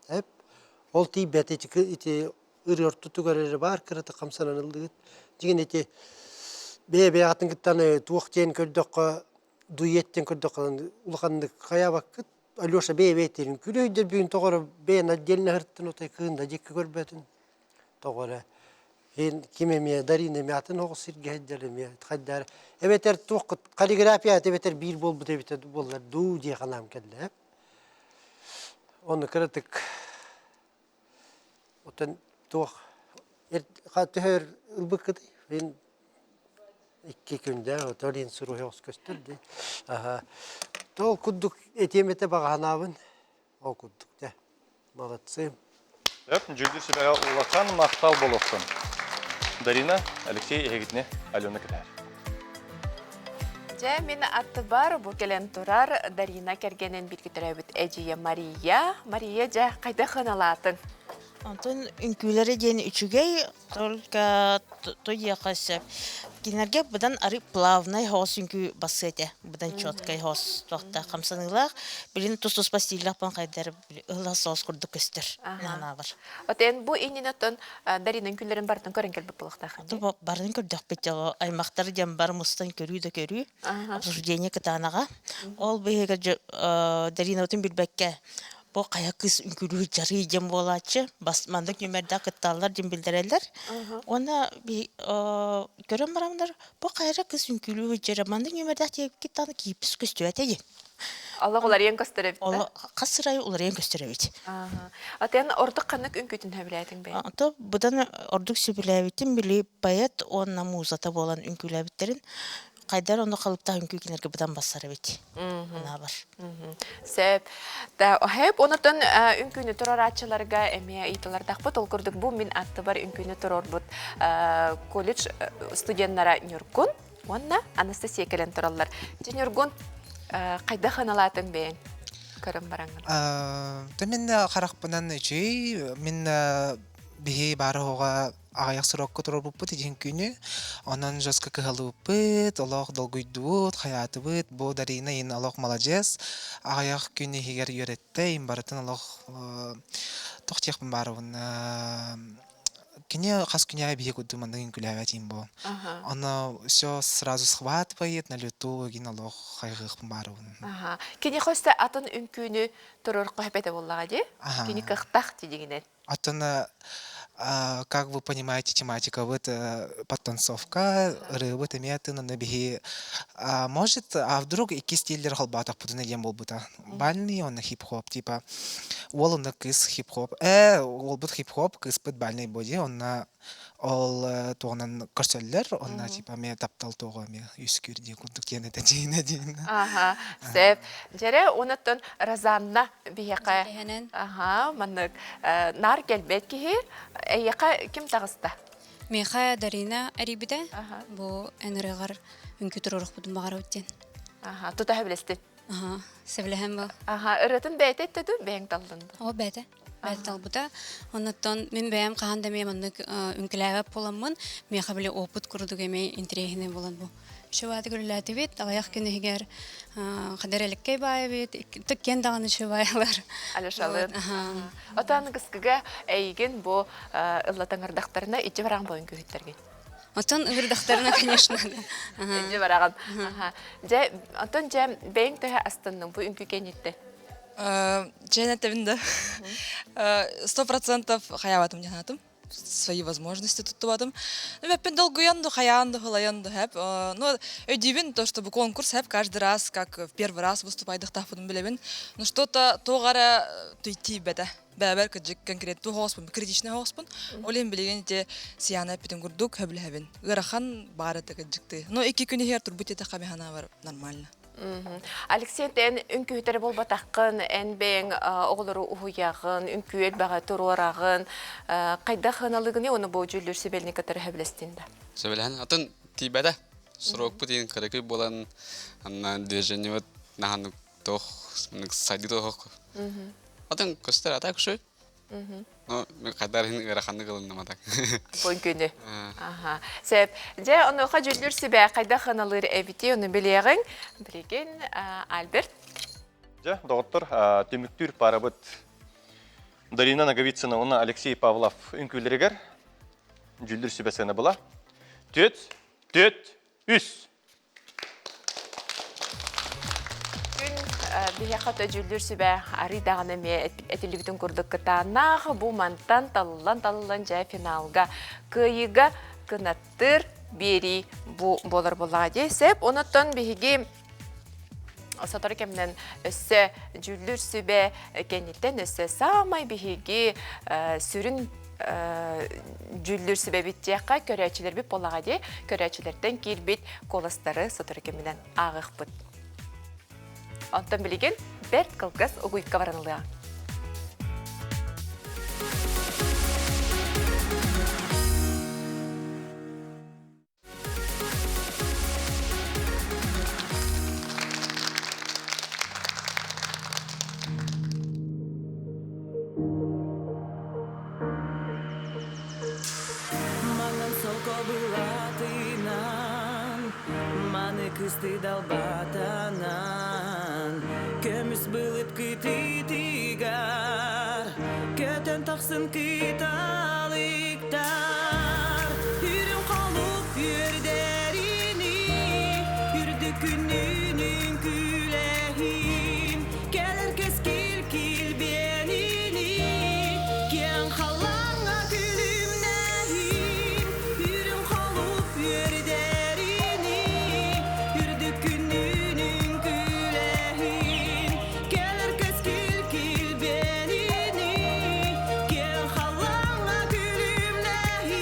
Эп ол тиийбэт ити ити ырыа ортотугар эрэ баар кыратык хамсанан ыллыгыт. Дьиҥин ити бэйэ-бэйэҕитин кытта туох диэн көрдөххө дуэт диэн көрдөххө улаханнык хайаабаккыт. Алеша бэйэ-бэйэтин күлүөйдэр бүгүн тоҕо эрэ бэйэн отдельно ыһыртын отой кыын да диэки көрбөтүн тоҕо эрэ Ин ким эмиэ Дарина эмиэ атын оҕус сиргэ сылдьар эмиэ хайдаар эбэтэр туох хореография эбэтэр биир буолбут эбитэ буоллар дуу дии санаам кэллэ. Ону кыратык отон туох төһөр ылбыккытый? Мин икки күндэ отор ин суруйа оҕус көстөр дии. Аха. Тол курдук этиэм этэ баҕанаабын. Ол курдук дьэ. Молодцы. Сөп, дьүүллүүр сүбэҕэ улахан махтал буолуохтун. Дарина, Алексей эһигитини Алена кэтэһэр. Дьэ, мин аттыбар бу кэлэн турар Дарина кэргэнин бииргэ төрөөбүт эдьиийэ Мария. Мария, дьэ, хайдах ыналаатыҥ? Онтон үҥкүүлэрэ диэн үчүгэй, только то диэххэ сөп. Кинилэргэ быдан арыы плавнай хоос үҥкүү бассыа этэ. Быдан четкай хоос туохтаах хамсаныылаах. Билин тус-туспа стиллээх буолан хайдар ыһылла соос курдук көстөр наһанаабар. Отен бу иннинэ оттон Дарина үҥкүүлэрин барытын көрөн кэлбит буолуохтаах. Барытын көрдөхпүт дьоло аймахтар диэн бар мустан көрүү да көрүү. Обсуждение кытаанаҕа. Ол быһыыга Даринабытын билбэккэ Бу хайа кыыс үҥкүүлүү дьарыы диэн буолааччы. Бас маннык нүмердээх кытталлар диэн биллэрэллэр. Уонна көрөн бараннар, бу хайа кыыс үҥкүүлүү сылдьара маннык нүмердээх диэбиккит даҕаны кииппис көстүбэтэ диэн. Олох уларыйан көстөр эбит да? Хас сырайы уларыйан көстөр эбит. Отен ордук ханнык үҥкүүтүн сөбүлээтиҥ бэйэҥ? Ото быдан ордук сөбүлээбитим били поэт уонна музата буолан үҥкүүлээбиттэрин хайдар ону халыптаах үҥкүү кинилэргэ быдан бассар эбит анаабар. Сөп. Да, оһэп онотон үҥкүүнү турарааччыларга эмиэ ыйытылардахпыт. Ол курдук бу мин аттыбар үҥкүүнү турорбут колледж студеннара Ньургун уонна Анастасия кэлэн тураллар. Дьэ Ньургун, хайдах ыналаатыҥ бэйэҥ? Көрөн бараҥҥын. Та мин харахпынан үчүй, мин. Биһи бары оҕо аҕыйах срокка турарбыппыт итин күнү. Онон жестко кыһалыбыппыт, олох долгуйдубут, хайаатыбыт. Бу Дарина ин олох маладьыас. Аҕыйах күн иһигэр үөрэттэ, ин барытын олох туох диэхпин баарыбын кини хас күнэ биһи курдук маннык үҥкүүлээбэт иин бу. Оно все сразу схватывает на лету гин олох хайҕыахпын баарыбын. Кини хосте атын үҥкүүнү турар хопете буоллаҕа дии. Кини кыахтаах дигинен. Оттон как вы понимаете, тематикабыт подтанцовка, ырыабыт эмиэ атын, онно биһи может, а вдруг икки стиллер холбоотохпутуна диэн буолбута. Бальный уонна хип-хоп, типа уол онно кыыс хип-хоп, уолбут хип-хоп, кыыспыт бальный боди, онно ол туоҕунан көрсөллөр, онно типа эмиэ таптал туоҕа эмиэ үскүүр диэн курдук диэн этэ дьиинэ диэн. Аха, сөп. Дьэрэ, онуттан Розанна биһиэхэ аха маннык наар кэлбэт киһи эйиэхэ ким таҕыста? Миэхэ Дарина эрийбитэ. Бу эн ырыаҕар үҥкүү туруорукпутун баҕарабыт диэн. Аха, тута сөбүлэстин. Аха, сөбүлэһэн бу. Аха, ырыатын бэйэтэ эттэ дуу, бэйэҥ таллын дуу? О, бэйэтэ. Бэйэтэ талбыта. Оннуттан мин бэйэм хаһан да эмиэ маннык үҥкүлээбэт буоламмын, миэхэ били опыт курдук эмиэ интэриэһинэй буолан бу. Үчүгэйдик үлэлээтибит, аҕыйах күн иһигэр хадыр элеккэй баайабыт, тыккен даҕаны үчүгэйалар. Алешалын. Отон кыскыга эйигин бу ыллатаҥырдахтарына иччи бараҕын бойун күһүттэргин. Отон ыҥырдахтарына, конечно. Иччи бараҕын. Дьэ, отон дьэ бэйэҥ төһө астынныҥ бу үҥкүү кэнниттэн? Дьэ, этэбин да. 100% хаябатым диэн свои возможности туттубатым. Ну, бэппин долгуйан ду, хаяан ду, хылайан ду хэп. Ну, өйдүүбүн то, что бу конкурс хэп каждый раз, как в первый раз выступайдыхтаахпытын билэбин. Но что-то туох эрэ тиийбэтэ. Бэбэр кыдьык конкреттуу хооспун, критичный хооспун. Ол иһин билигин ити Сияна эппитин курдук хөбүлэһэбин. Ыарахан баар этэ кыдьыктыы. Но икки күн иһигэр турбут этэ хамиһана нормально. Алексей, эн үҥкүүһүтэрэ буолбатаххын, эн бэйэҥ оҕолору уһуйаҕын, үҥкүү элбэҕи туруораҕын. Хайдах ыналыгыный уонна бу дьүүллүүр сүбэлини кытары сөбүлэстин да? Сөбүлэһэн атын тиийбэтэ. Срокпут иһин кыракый буолан, анна движениебыт наһан туох сайдыы туох. Атын көстөр ата күшүй. Ну, мен хайдар иһин ыараханнык ылынным атак. Бу күнү. Аха. Сөп. Дьэ, онуоха дьүүллүүр сүбэ хайдах ыналыыр эбити, ону билиэҕиҥ. Билигин Альберт. Дьэ, доҕоттор, түмүктүүр парабыт Дарина Ноговицына уонна Алексей Павлов үҥкүүлэригэр дьүүллүүр сүбэ сыана була. Түөт, түөт, үс. Күн биһиэхэ төдьүүллүүр сүбэ арый даҕаны эмиэ этиллибитин курдук кытааннаах бу мантан талыллан-талыллан дьэ финалга кыайыыга кынаттыыр биэрии бу буолар буоллаҕа дии сөп онуттан биһиги сотору кэминэн өссө дьүүллүүр сүбэ кэнниттэн өссө саамай биһиги сүрүн дьүүллүүр сүбэбит диэххэ көрөөччүлэрбит буоллаҕа дии көрөөччүлэртэн киирбит куоластары сотору кэминэн ааҕыахпыт. Онтон билигин бэрт кылгас угуйка баранылыа. Маҥан солко былаатынан, маны кыстыы далбатанан, көмүс былыт кытыытыгар көтөн тахсын кыталыктар. Үрүҥ холуп үөрдэрини, үрдүк күннүүн үҥкүүлэһин, Кэлэр кэскил килбиэнини, киэҥ халлааҥҥа күлүмнэһин, үрүҥ холуп үөрдэрини, үрдүк күннүүн үҥкүүлэһин. Кэлэр кэскил килбиэнини, киэҥ халлааҥҥа күлүмнэһин.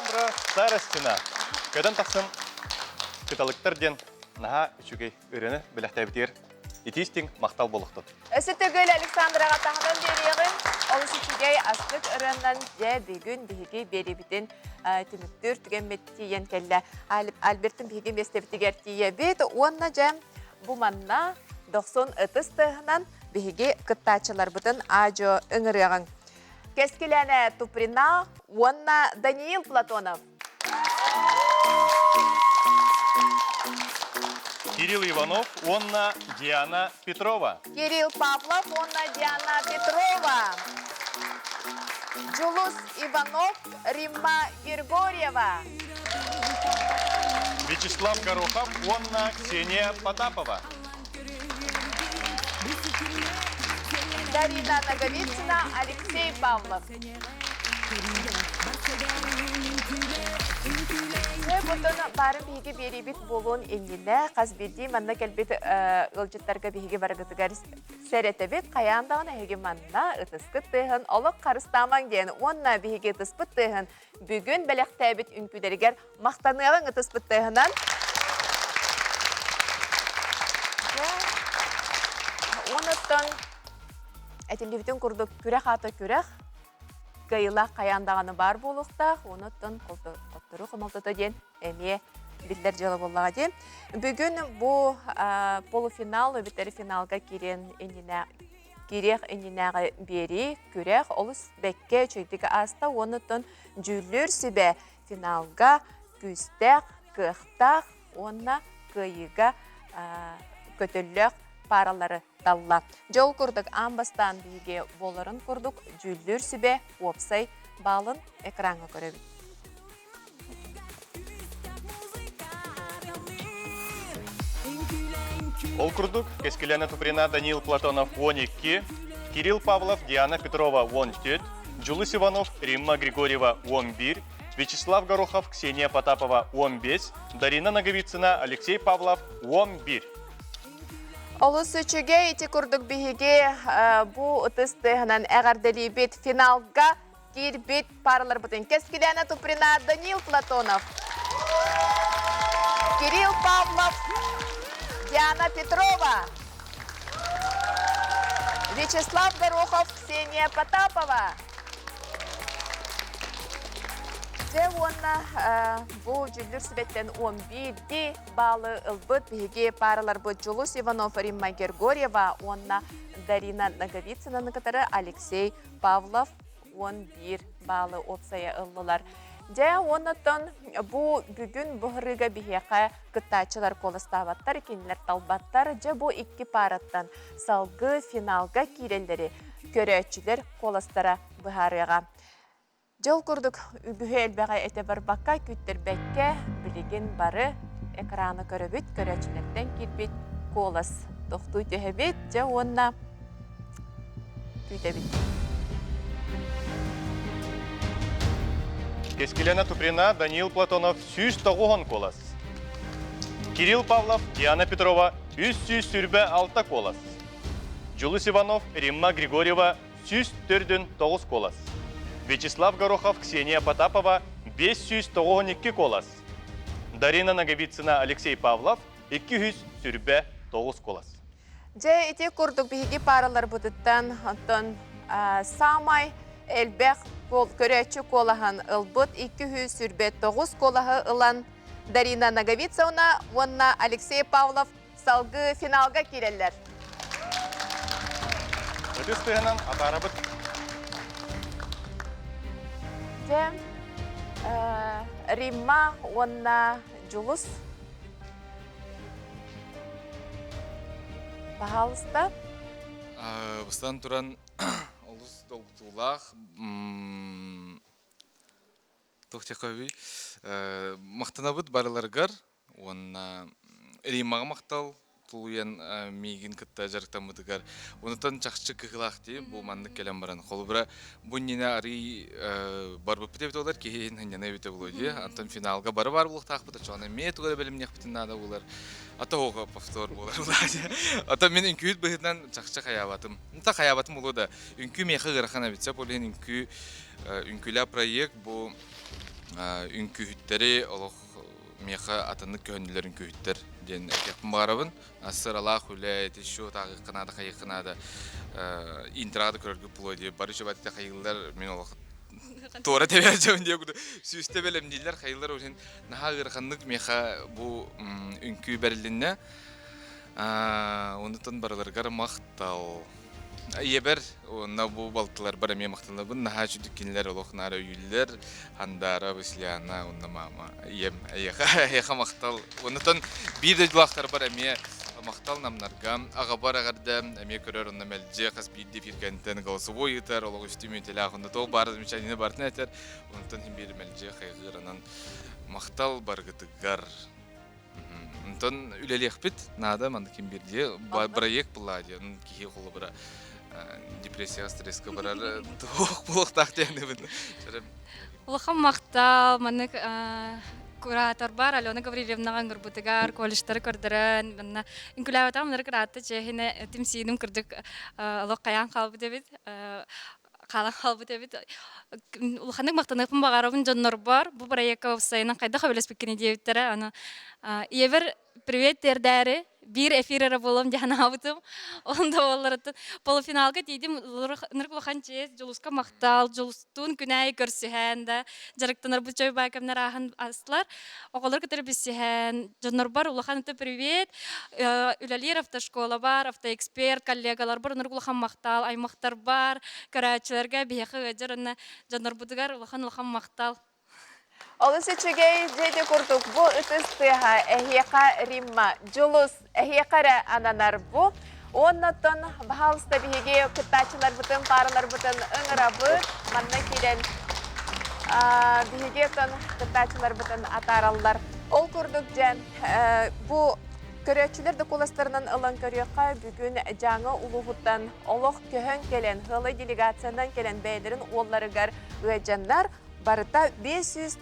Александра Старостина. Көтөн тахсан кыталыктар диэн наһаа үчүгэй ырыаны бэлэхтээбитигэр итиистиҥ махтал буолуохтун. Өссө төгүл Александраҕа таһынан биэриэҕин. Олус үчүгэй астык ырыаннан дьэ бүгүн биһиги биэриибитин түмүктүүр түгэммит тиийэн кэллэ. Альбертын биһиги миэстэбитигэр тиийэбит уонна дьэ бу манна дохсун ытыс тыаһынан биһиги кыттааччыларбытын аадьо ыҥырыаҕыҥ. Кэскилээнэ Туприна уонна Даниил Платонов. Кирилл Иванов уонна Диана Петрова. Кирилл Павлов уонна Диана Петрова. Джулус Иванов, Римма Григорьева. Вячеслав Горохов уонна Ксения Потапова. Дарина Наговицына, Алексей Павлов. Бұтын бары биһиги биэрибит буолуон иннинэ хас биирдии манна кэлбит ыалдьыттарга биһиги барыгытыгар сэрэтэбит хайаан даҕаны эһиги манна ытыскыт тыаһын олох харыстаамаҥ диэн уонна биһиги ытыспыт тыаһын бүгүн бэлэхтээбит үҥкүүлэригэр махтаныаҕыҥ ытыспыт тыаһынан. Онуттан этиллибитин курдук күрэх аата күрэх, кыайыылаах хайаан даҕаны баар буолуохтаах, онуттан хотторуу хомолтото диэн эмиэ биллэр дьыала буоллаҕа дии. Бүгүн бу полуфинал эбэтэр финалга киириэн иннинэ киириэх иннинээҕи биэрии күрэх олус бэккэ үчүгэйдик ааста уонуттан дьүүллүүр сүбэ финалга күүстээх, кыахтаах уонна кыайыыга көтөллөөх пааралары талла. Дьол курдук аан бастаан биһиги буоларын курдук дьүүллүүр сүбэ уопсай баалын экраҥҥа көрөбүт. Ол курдук, Кэскилэна Туприна Даниил Платонов 12, Кирилл Павлов Диана Петрова 14, Джулус Иванов Римма Григорьева 11, Вячеслав Горохов Ксения Потапова 15, Дарина Ноговицына Алексей Павлов 11. Олус үчүгэй ити курдук биһиги бу ытыс тыаһынан эҕэрдэлиибит финалга киирбит параларбытын Кэскилээнэ Туприна Данил Платонов, Кирилл Павлов, Диана Петрова, Вячеслав Горохов, Ксения Потапова. Дьэ уонна бу дьүүллүүр сүбэттэн 11 баалы ылбыт биһиги параларбыт Дьулус Иванов, Римма Григорьева уонна Дарина Ноговицынаны кытары Алексей Павлов 11 баалы уопсайа ыллылар. Дьэ, оннуттан бу бүгүн быһырыыга биһиэхэ кыттааччылар куоластаабаттар, кинилэр талбаттар. Дьэ, бу икки параттан салгыы финалга киирэллэри көрөөччүлэр куоластара быһаарыаҕа. Дьол курдук үгүһү элбэҕи этэ барбакка, күүттэрбэккэ, билигин бары экраны көрөбүт, көрөөччүлэртэн киирбит куолас тохтуу түһэбит, дьэ уонна күүтэбит. Кэскилэна Туприна, Даниил Платонов 190 куолас. Кирилл Павлов, Диана Петрова 326 куолас. Дьулус Иванов, Римма Григорьева 149 куолас. Вячеслав Горохов, Ксения Потапова 592 куолас. Дарина Ноговицына, Алексей Павлов 229 куолас. Дьэ, ити курдук биһиги параларбытыттан оттон саамай элбэх көрөөччү куолаһын ылбыт 229 куолаһы ылан Дарина Ноговицына уонна Алексей Павлов салгыы финалга киирэллэр. Ытыс тыаһынан атаарабыт. Дьэ, Римма уонна Дьулус Пожалуйста. Бастан туран олус долгутуулаах туох диэххэ махтанабыт барыларыгар уонна Риммаҕа махтал тулуйан миигин кытта дьарыктаммытыгар онутан чахчы кыһылаах дии бу маннык кэлэн баран холобура бу иннинэ арый барбыппыт эбит буолар киһи иһин сынньана эбитэ буолуо дии антон финалга бары баар буолуохтаахпыт оччоҕуна эмиэ тугу эрэ бэлэмниэхпитин наада буолар а то оҕо повтор буолар ото мин үҥкүүт быһыытынан чахчы хайаабатым та хайаабатым буолуо да үҥкүү миэхэ ыарахан эбит сөп ол иһин үҥкүү үҥкүүлээх проект бу. Үҥкүүһүттэри олох миэхэ атыннык көһүннүлэр үҥкүүһүттэр диэн этиэхпин баҕарабын. Сыралаах үлэ, ити счет ааҕыахха наада, хайыахха наада. Интрада көрөргө буолуо дии. Бары үчүгэй хайыыллар мин олох туора тэбэр дьон диye курдук сүүстэ бэлэмнииллэр хайыылар иһин наһаа ыараханнык миэхэ бу үҥкүү бэрилиннэ. Онутун барыларыгар махтал. Ийэбэр уонна бу балтыларбар эмиэ махтанабын. Наһаа үчүгдүк кинилэр олох наара өйүүллэр. Андаара, Василиана уонна мама. Ийэм, эйиэхэ, эйиэхэ махтал. Онутон биир дойдулаахтарбар эмиэ махтал намнарга. Аҕабар эҕэрдэ эмиэ көрөр онно мэлдьи хас биирдии эфиргэнтэн голосовой ыытар, олох үстүү мүнүүтэлээх онно туох баар замечательный барытын этэр. Онтон иһин биир мэлдьи хайҕыыр онон махтал баргытыгар. Онтон үлэлиэхпит наада манна ким биирдии проект была диэн киһи холобура депрессияҕа стресскэ барар туох буолуохтаах диэн Улахан махтал маннык куратор бар Алена Гаврильевнаҕа ыҥырбытыгар колледжтары көрдөрөн манна үҥкүүлээбэтэҕим ынырык ыраатта чиэһинэ тимсииним кырдьык олох хайаан хаалбыт эбит хаалан хаалбыт эбит. Улаханнык махтаныахпын баҕарабын дьоннорбор. Бу проекка уопсайынан хайдах сөбүлэспиккиний диэбиттэрэ. Аны ийэбэр привет тиэрдээри биир эфир эрэ буолуом диэн анаабытым. Онда буолларыттан полуфиналга тиийдим. Ынырык улахан чиэс, Дьулуска махтал, Дьулустуун күнээйи көрсүһэн да дьарыктанарбыт чой баай кэмнэр ааһан астылар. Оҕолор кытары билсиһэн, дьоннорбор улахан это привет. Үлэлиир автошкола бар, автоэксперт, коллегаларбар ынырык улахан махтал, аймахтарбар, көрөөччүлэргэ биһиэхэ ыалдьар уонна дьоннорбутугар улахан-улахан махтал. Олус үчүгэй дьиэти курдук бу ытыс тыаһа эһиэхэ Римма, Дьулус эһиэхэ эрэ ананар бу. Уоннаттан баһаалыста биһиги кыттааччыларбытын, паараларбытын ыҥырабыт. Манна киирэн биһиги оттон кыттааччыларбытын атаараллар. Ол курдук дьэ, бу көрөөччүлэр да куоластарынан ылан көрүөххэ, бүгүн Дьааҥы улууһуттан олох көһөн кэлэн, ыалай делегациянан кэлэн бэйэлэрин уолларыгар ыадьаннар, Барыта 592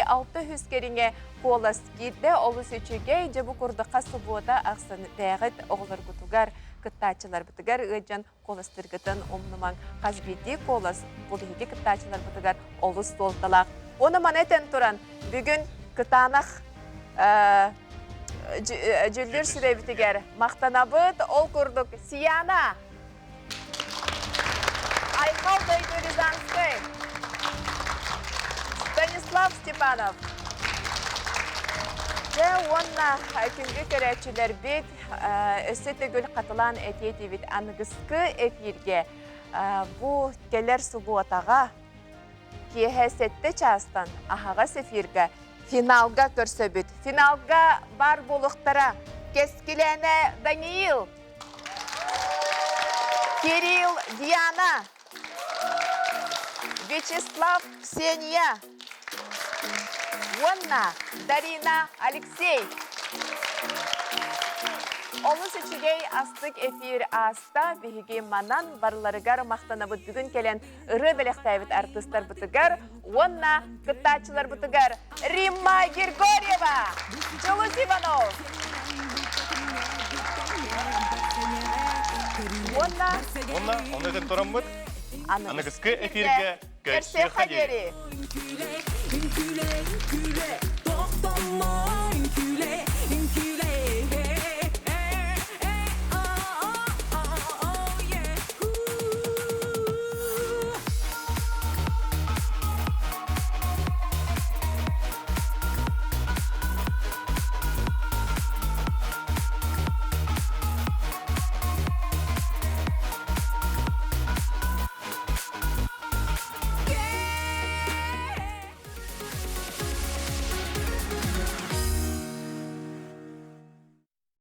600 кэриҥэ куолас киирдэ. Олус үчүгэй. Дьэ бу курдукка субуота ахсын бэйэҕит оҕолоргутугар, кыттааччыларбытыгар ыалдьан куоластыыргытын умнумаҥ. Хас биирдии куолас бу биһиги кыттааччыларбытыгар олус суолталаах. Уонна маны этэн туран, бүгүн кытаанах дьүллүүр сүбэбитигэр махтанабыт. Ол курдук Сияна Айхал Дойду Рязанскай, Станислав Степанов. Дьэ уонна күндү көрөөччүлэрбит өссө төгүл хатылаан этиэ этибит аныгыскы эфиргэ бу кэлэр субуотаҕа киэһэ сэттэ чаастан аһаҕас эфиргэ финалга көрсөбүт. Финалга бар буолуохтара Кэскилээнэ Даниил, Кирилл Диана, Вячеслав Ксения уонна Дарина Алексей. Олус үчүгэй астык эфир ааста. Биһиги манан барыларыгар махтанабыт бүгүн кэлэн ырыа бэлэхтээбит артыыстарбытыгар уонна кыттааччыларбытыгар Римма Григорьева, Дьулус Иванов уонна Уонна ону этэн тураммыт аныгыскы эфиргэ көрсүөххэ диэри. Үҥкүүлэ, үҥкүүлэ, тохтомо, үҥкүүлэ, үҥкүүлэ.